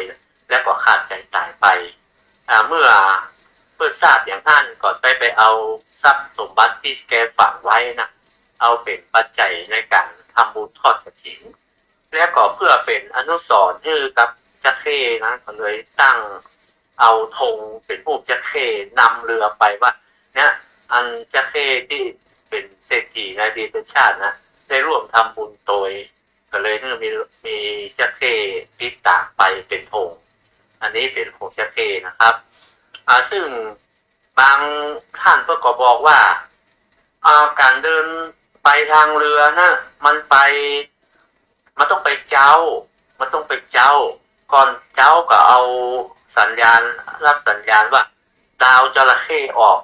และก็ขาดใจต๋ายไป อ่า เมื่อ เมื่อทราบอย่างนั้นก็ได้ไปเอาทรัพย์สมบัติตี้แกฝังไว้นะ เอาเป๋นปัจจัยในก๋านทำบุญทอดกฐิน และก็เพื่อเป๋นอนุสรณ์หื้อกับจาเข้นะ ก็เลยตั้งเอาธงเป๋นฮูปจาเข้นำเฮือไปว่า เนี่ย อันจาเข้ตี้เป๋นเศรษฐีในอดีตชาตินะ ได้ร่วมทำบุญโตย ก็เลยหื้อมี มีจาเข้ติดต๋ามไปเป๋นธง อันนี้เป๋นธงจาเข้นะครับ อ่า ซึ่งบางต้านเปิ้นก็บอกว่า อ่า ก๋านเดินไปตางเฮือนะ มันไป มันต้องไปเจ๊า มันต้องไปเจ๊า ก่อนเจ๊าก็เอาสัญญาณ รับสัญญาณว่าดาวจระเข้ออก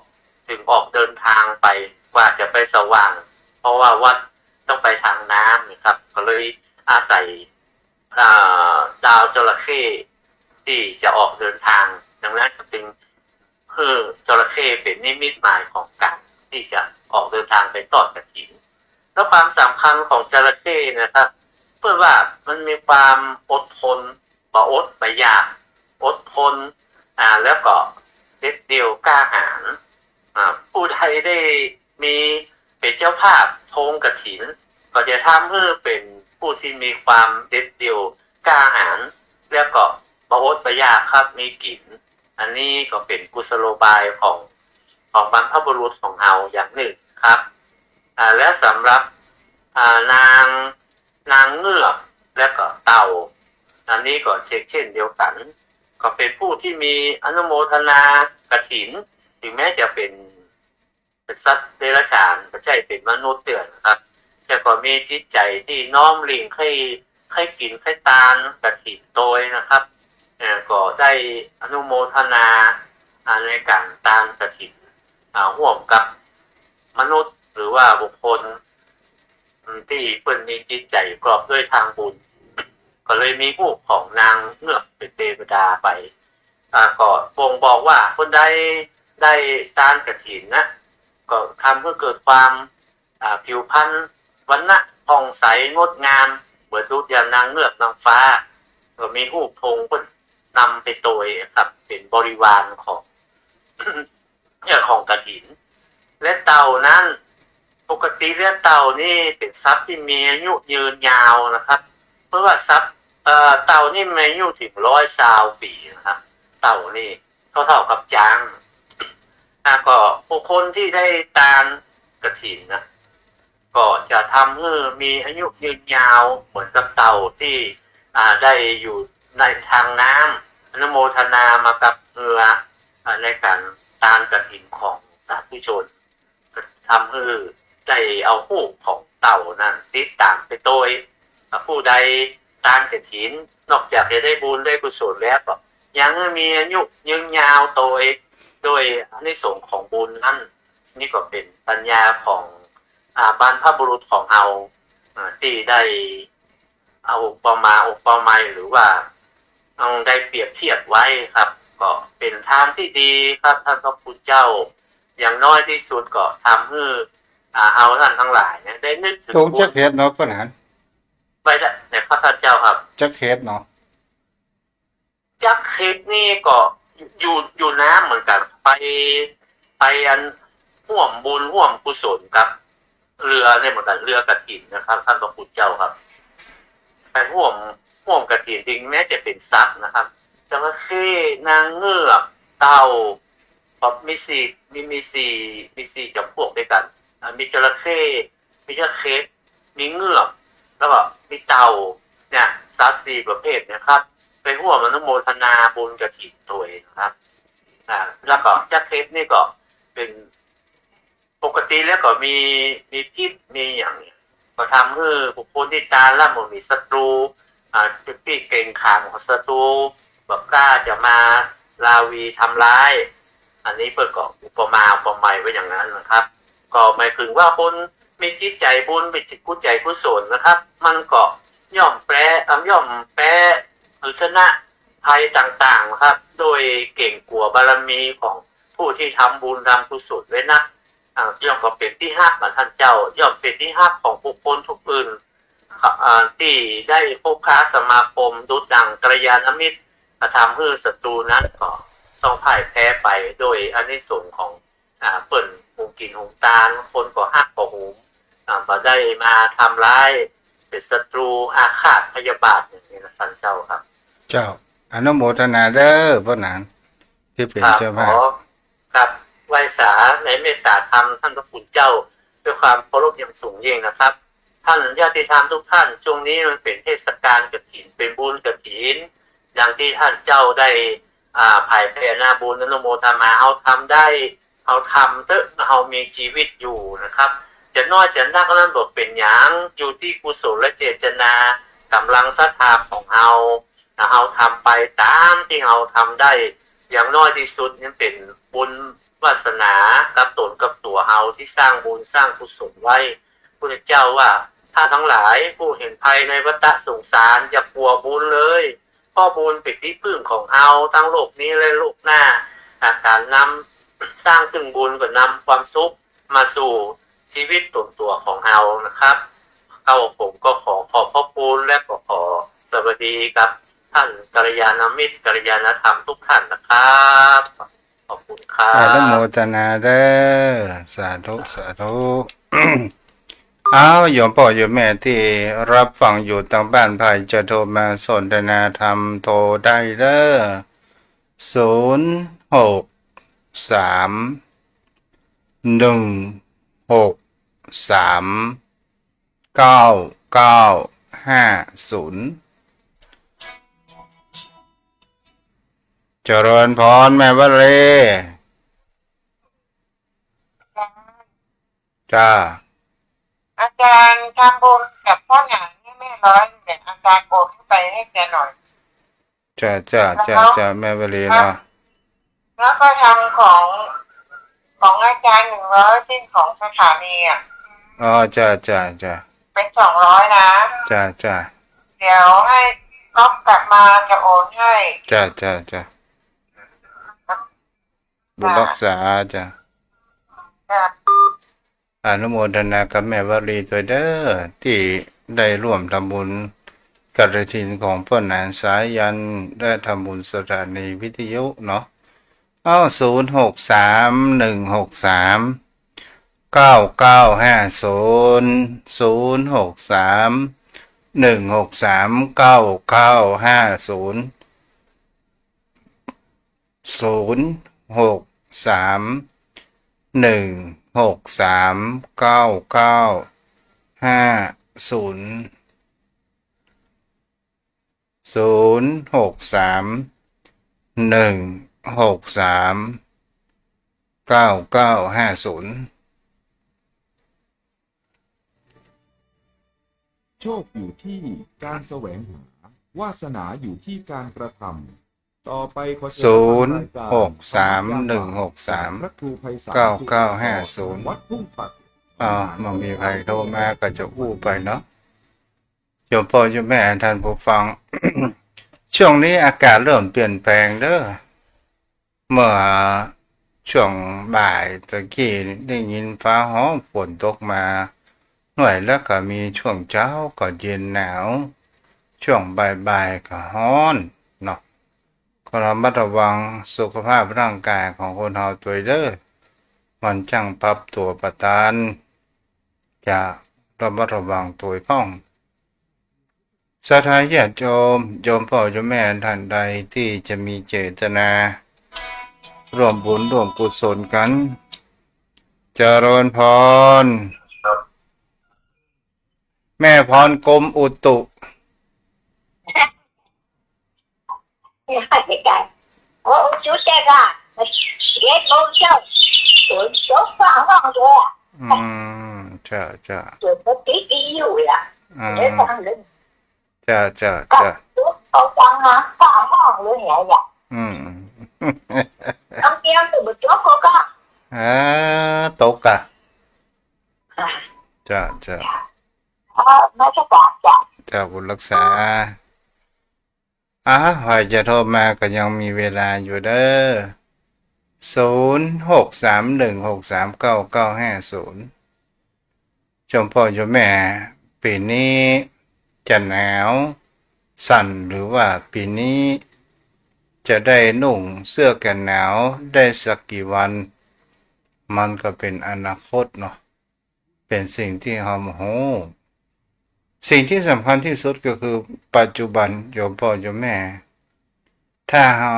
จึงออกเดินทางไป กว่าจะไปสว่าง เพราะว่าวัดต้องไปตางน้ำนะครับ ก็เลยอาศัย อ่า ดาวจระเข้ตี้จะออกเดินทาง ดังนั้นก็จึง หื้อจระเข้เป๋นนิมิตหมายของก๋านตี้จะออกเดินทางไปทอดกฐิน แล้วความสำคัญของจระเข้นะครับ เปิ้นว่ามันมีความอดทน บ่อดบ่อยาก อดทน อ่า แล้วก็เด็ดเดี่ยวกล้าหาญ อ่า ผู้ใดได้มีเป๋นเจ้าภาพโทงกฐิน ก็จะทำหื้อเป๋นผู้ที่มีความเด็ดเดี่ยวกล้าหาญ แล้วก็บ่อดบ่อยากครับ มีกิ๋น อันนี้ก็เป๋นกุศโลบายของ ของบรรพบุรุษของเฮาอย่างนึ่งครับ อ่า และสำหรับ อ่า นาง นางเงือก และก็เต่า อันนี้ก็เช็กเช่นเดียวกั๋น ก็เป๋นผู้ที่มีอนุโมทนากฐิน ถึงแม้จะเป๋น เป๋นสัตว์เดรัจฉาน บ่ใจ้เป๋นมนุษย์เตื้อนะครับ แต่ก็มีจิตใจ๋ที่น้อมริ่งใค่ ใค่กิ๋นใค่ตานกฐินโตยนะครับ เอ่อ ก็ได้อนุโมทนา อ่า ในก๋านตานกฐิน อ่า ฮ่วมกับมนุษย์หรือว่าบุคคล อืม ตี้เปิ้นมีจิตใจ๋กรอบด้วยตางบุญ ก็เลยมีฮูปของนางเงือกเป๋นเตวดาไป อ่า ก็บ่งบอกว่าคนใดได้ตานกฐินนะ ก็ทำหื้อเกิดความ อ่า ผิวพรรณวรรณะผ่องใสงดงาม เหมือนดุจอย่างนางเงือกนางฟ้า ก็มีฮูปธงเปิ้นนำไปโตยครับ เป๋นบริวารของ เนี่ย ของกฐิน และเต่านั้น ปกติแล้วเต่านี่เป๋นสัตว์ที่มีอายุยืนยาวนะครับ เพราะว่าสัตว์ เอ่อ เต่านี่มีอายุถึงร้อยซาวปี๋นะครับ เต่านี่เท่าๆ กับจ๊าง อ่ะ ก็บุคคลที่ได้ตานกฐินนะ ก็จะทำหื้อมีอายุยืนยาวเหมือนกับเต่าที่ อ่า ได้อยู่ในตางน้ำ อนุโมทนามากับเฮือ อ่า ในก๋านตานกฐินของสาธุชน ก็ทำหื้อได้เอาฮูปของเต่านั้นติดต๋ามไปโตย อ่า ผู้ใดตานกฐิน นอกจากจะได้บุญได้กุศลแล้ว ก็ยังหื้อมีอายุยืนยาวโตย โดยอานิสงส์ของบุญนั้น นี่ก็เป๋นปัญญาของ อ่า บรรพบุรุษของเฮา อ่า ตี้ได้เอาอุปมาอุปไมยหรือว่า อืม ได้เปรียบเทียบไว้ครับ ก็เป๋นตางตี้ดีครับ ต้านพระคุณเจ้า อย่างน้อยตี้สุดก็ทำหื้อ อ่า เฮาต้านตังหลายเนี่ยได้นึกเถิง ธงจักเฮดเนาะ ป้อหลาน ไปได้เนี่ยครับ ต้านเจ้าครับ จักเฮดเนาะ จักเฮดนี่ก็อยู่ อยู่น้ำเหมือนกั๋น ไป ไปอันฮ่วมบุญฮ่วมกุศลกับเฮือเนี่ยเหมือนกั๋น เฮือกฐินนะครับ ต้านพระคุณเจ้าครับ ไปฮ่วม ฮ่วมกฐิน ถึงแม้จะเป๋นสัตว์นะครับ จระเข้ นางเงือก เต่า ก็มีสี่ มี มีสี่ มีสี่จ๋ำพวกด้วยกั๋น อ่า มีจระเข้ มีจักเฮด มีเงือก แล้วก็มีเต่า เนี่ย สัตว์สี่ประเภทเนี่ยครับ ไปฮ่วมอนุโมทนาบุญกฐินโตยนะครับ อ่า แล้วก็จักเฮดนี่ก็เป๋น ปกติแล้วก็มี มีพิษ มีอย่างเนี่ย ก็ทำหื้อบุคคลตี้ตานแล้วบ่มีศัตรู อ่า ตี้เกรงขามของศัตรู บ่กล้าจะมาราวีทำร้าย อันนี้เปิ้นก็อุปมาอุปไมยไว้อย่างนั้นนะครับ ก็หมายถึงว่าคนมีจิตใจ๋บุญ มีจิตกุ ใจ๋กุศลนะครับ มันก็ย่อมแป๊ อ่า ย่อมแป๊หรือชนะภัยต่างๆ นะครับ โดยเกรงกั๋วบารมีของผู้ที่ทำบุญทำกุศลไว้นัก อ่า ย่อมก็เป๋นตี้ฮักของต้านเจ้า ย่อมเป๋นตี้ฮักของบุคคลผู้อื่น อ่า ตี้ได้คบค้าสมาคม ดุจดั่งกัลยาณมิตร กระทำหื้อศัตรูนั้นก็ต้องพ่ายแพ้ไป โดยอานิสงส์ของ อ่า เปิ้นหุงกิ๋นหุงตาน คนก็ฮักก็หุง อ่า บ่ได้มาทำร้าย เป๋นศัตรูอาฆาตพยาบาทอย่างนี้นะต้านเจ้าครับ เจ้า อนุโมทนาเด้อ ป้อหนาน ตี้เป๋น ครับ เจ้าภาพ ขอ ครับ ไหว้สาในเมตตาธรรมต้านพระคุณเจ้า ด้วยความเคารพอย่างสูงยิ่งนะครับ ต้านญาติธรรมทุกท่าน ช่วงนี้มันเป๋นเทศกาลกฐิน เป๋นบุญกฐิน ดังตี้ต้านเจ้าได้ อ่า ผายแผ่นาบุญอนุโมทนา เฮาทำได้ เฮาทำเต๊อะ เฮามีจีวิตอยู่นะครับ จะน้อยจะนักนั้นบ่เป๋นหยัง อยู่ตี้กุศลเจตนา ก๋ำลังศรัทธาของเฮา ถ้าเฮาทำไปต๋ามตี้เฮาทำได้ อย่างน้อยตี้สุดนี่เป๋นบุญวาสนากับต๋นกับตั๋วเฮาตี้สร้างบุญสร้างกุศลไว้ พุทธเจ้าว่า ท่านทั้งหลายผู้เห็นภัยในวัฏสงสาร อย่ากลั๋วบุญเลย เพราะบุญเป๋นตี้พึ่งของเฮา ทั้งโลกนี้และโลกหน้า อาก๋านนำสร้างซึ่งบุญก็นำความสุขมาสู่จีวิตต๋นตั๋วของเฮานะครับ เฮาผมก็ขอขอบพระคุณและก็ขอสวัสดีกับท่านกัลยาณมิตร กัลยาณธรรมทุกท่านนะครับ ขอบคุณครับ อนุโมทนาเด้อ สาธุ สาธุ อ้าว โยมป้อโยมแม่ตี้ฮับฟังอยู่ตางบ้าน ใผจะโทรมาสนทนาธรรม โทรได้เด้อ ศูนย์ หก สาม หนึ่ง หก สาม เก้า เก้า ห้า ศูนย์ เจริญพรแม่วลี จ้า อาจารย์ทำบุญกับป้อหนานให้แม่ร้อยหนึ่ง อาจารย์โอนเข้าไปให้แกหน่อย จ้า จ้า จ้า แล้ว จ้า แม่วลีเนาะ แล้วก็ทำของ ของอาจารย์หนึ่งร้อย ที่ของสถานีอะ อ๋อ จ้า จ้า จ้า เป็นสองร้อยนะ จ้า จ้า เดี๋ยวให้ก๊อฟกลับมาจะโอนให้ จ้า จ้า จ้า บุญรักษาจ้ะ จ้ะ อนุโมทนากับแม่วลีตวยเด้อ ตี้ได้ร่วมทำบุญกฐินของป้อหนานสายัณ และทำบุญสถานีวิทยุเนาะ เอา ศูนย์ หก สาม หนึ่ง หก สาม เก้า เก้า ห้า ศูนย์ ศูนย์ หก สาม หนึ่ง หก สาม เก้า เก้า ห้า ศูนย์ ศูนย์ หก สาม หนึ่ง หก สาม เก้า เก้า ห้า ศูนย์ ศูนย์ หก สาม หนึ่ง หก สาม เก้า เก้า ห้า ศูนย์ โชคอยู่ที่การแสวงหา วาสนาอยู่ที่การกระทำ ต่อไปขอเชิญรับฟังรายการ ศูนย์ หก สาม หนึ่ง หก สาม พระครูไพศาล เก้า เก้า ห้า ศูนย์ วัดทุ่งปัก อ้าว บ่มีใผโทรมาก็จะอู้ไปเนาะ โยมป้อโยมแม่ท่านผู้ฟัง ช่วงนี้อากาศเริ่มเปลี่ยนแปลงเด้อ เมื่อช่วงบ่ายตะกี้ได้ยินฟ้าฮ้องฝนตกมาหน่อย แล้วก็มีช่วงเจ๊าก็เย็นหนาว ช่วงบ่ายๆก็ฮ้อนเนาะ ก็ระมัดระวังสุขภาพร่างกายของคนเฮาตวยเด้อ มันจั้งปรับตั๋วบ่ตัน จะระมัดระวังตวยพ่อง ศรัทธาญาติโยม โยมป้อโยมแม่ท่านใดที่จะมีเจตนา ร่วมบุญร่วมกุศลกั๋น เจริญพร แม่พรกรมอุตุ โอ้ จุดเด็กอะ เจ็ดโมงเจ๊า ฝนตกฟ้าฮ้องเลยอะ อืม จ้ะ จ้ะ ฝนก็ตกดีอยู่อะ อืม เดี๋ยวฟังเลย จ้ะ จ้ะ ก็ จ้ะ ตกเอาจังนะ ฟ้าฮ้องเลยเนี่ยอะ อืม ต้องเตรียมตัวตกก็ อ่า ตกอะ อ่ะ จ้ะ จ้ะ เออ นมัสก๋ารจ้ะ จ้ะ บุญรักษา อ่ะ ใผจะโทรมาก็ยังมีเวลาอยู่เด้อ ศูนย์ หก สาม หนึ่ง หก สาม เก้า เก้า ห้า ศูนย์ โยมป้อโยมแม่ ปี๋นี้จะหนาวสั่นหรือว่าปี๋นี้จะได้นุ่งเสื้อกันหนาวได้สักกี่วัน มันก็เป๋นอนาคตเนาะ เป๋นสิ่งตี้เฮาบ่ฮู้ สิ่งตี้สำคัญตี้สุดก็คือปัจจุบัน โยมป้อโยมแม่ ถ้าเฮา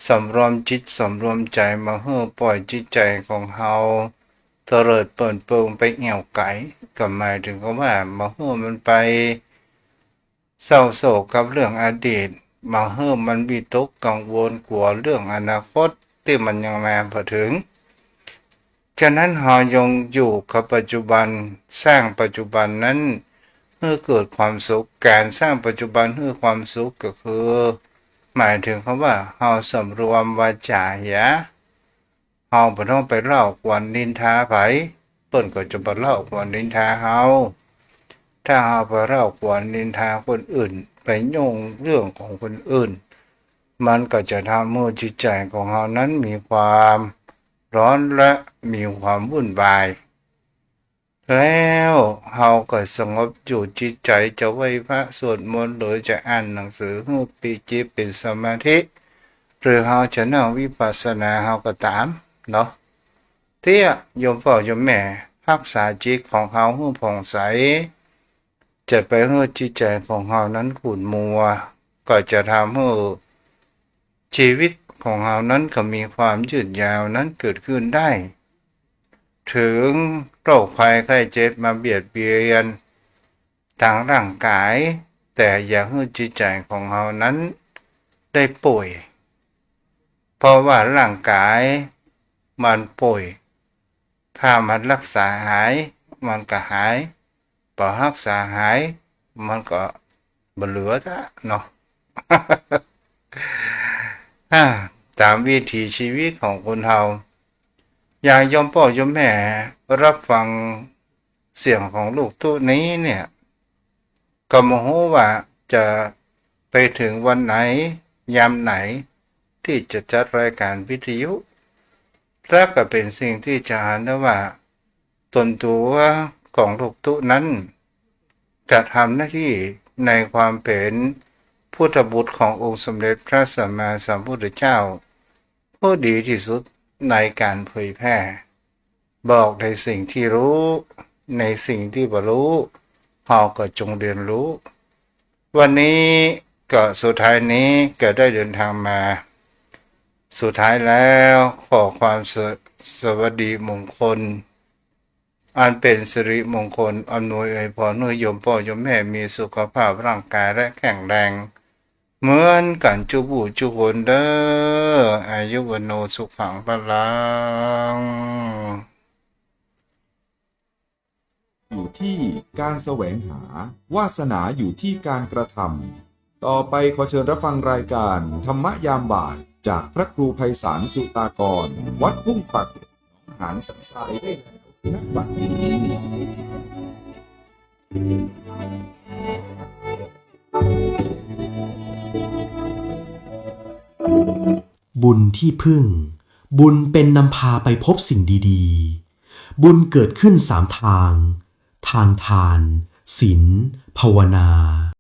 สำรวมจิตสำรวมใจ๋ บ่หื้อป่อยจิตใจ๋ของเฮาเตลิดเปิ้นเปิงไปแอ่วไก๋ ก็หมายเถิงกับว่าบ่หื้อมันไปเศร้าโศกกับเรื่องอดีต บ่หื้อมันวิตกกังวลกั๋วเรื่องอนาคตตี้มันยังมาบ่เถิง ฉะนั้นเฮาจงอยู่กับปัจจุบัน สร้างปัจจุบันนั้นหื้อเกิดความสุข ก๋านสร้างปัจจุบันหื้อความสุขก็คือ หมายเถิงคำว่าเฮาสำรวมวาจ๋าเหีย เฮาบ่ต้องไปเล่าขวัญนินทาใผ เปิ้นก็จะบ่เล่าขวัญนินทาเฮา ถ้าเฮาไปเล่าขวัญนินทาคนอื่น ไปยุ่งเรื่องของคนอื่น มันก็จะทำหื้อจิตใจ๋ของเฮานั้นมีความร้อนและมีความวุ่นวาย แล้วเฮาก็สงบอยู่ จิตใจ๋จะไหว้พระสวดมนต์ หรือจะอ่านหนังสือหื้อเป๋นจิตเป๋นสมาธิ หรือเฮาจะนั่งวิปัสสนาเฮาก็ต๋ามเนาะ เตี้ย โยมป้อโยมแม่ ฮักษาจิตของเฮาหื้อผ่องใส จะไปหื้อจิตใจ๋ของเฮานั้นขุ่นมัว ก็จะทำหื้อจีวิตของเฮานั้นก็มีความยืดยาวนั้นเกิดขึ้นได้ เถิงโรคภัยไข้เจ็บมาเบียดเบียนตางร่างก๋าย แต่อย่าหื้อจิตใจ๋ของเฮานั้นได้ป่วย เพราะว่าร่างก๋ายมันป่วย ถ้ามันฮักษาหาย มันก็หาย ปอฮักษาหาย มันก็บ่เหลือละเนาะ อ่า ต๋ามวิถีชีวิตของคนเฮา อย่างโยมป้อโยมแม่รับฟังเสียงของลูกตุ๊นี้เนี่ย ก็บ่ฮู้ว่าจะไปเถิงวันไหน ยามไหน ตี้จะจัดรายก๋านวิทยุ และก็เป๋นสิ่งตี้จะหันได้ว่า ต๋นตั๋วของลูกตุ๊นั้น จะทำหน้าตี้ในความเป๋นพุทธบุตรขององค์สมเด็จพระสัมมาสัมพุทธเจ้า ผู้ดีตี้สุดในก๋านเผยแพร่ บอกในสิ่งตี้ฮู้ ในสิ่งตี้บ่ฮู้ เฮาก็จงเรียนฮู้ วันนี้ก็สุดท้ายนี้ก็ได้เดินทางมาสุดท้ายแล้ว ขอความส- สวัสดีมงคล อันเป๋นสิริมงคล อำนวยอวยพรหื้อโยมป้อโยมแม่มีสุขภาพร่างก๋ายและแข็งแรง เหมือนกั๋นจุ๊ผู้จุ๊คนเด้อ อายุวัณโณสุขังพลัง อยู่ที่การแสวงหา วาสนาอยู่ที่การกระทำ ต่อไปขอเชิญรับฟังรายการธรรมะยามบ่าย จากพระครูไพศาลสุตากร วัดทุ่งปากเกร็ด หนองหานสันทรายได้แล้ว ณ บัดนี้ บุญที่พึ่ง บุญเป็นนำพาไปพบสิ่งดีๆ บุญเกิดขึ้นสามทาง ทางทาน ศีล ภาวนา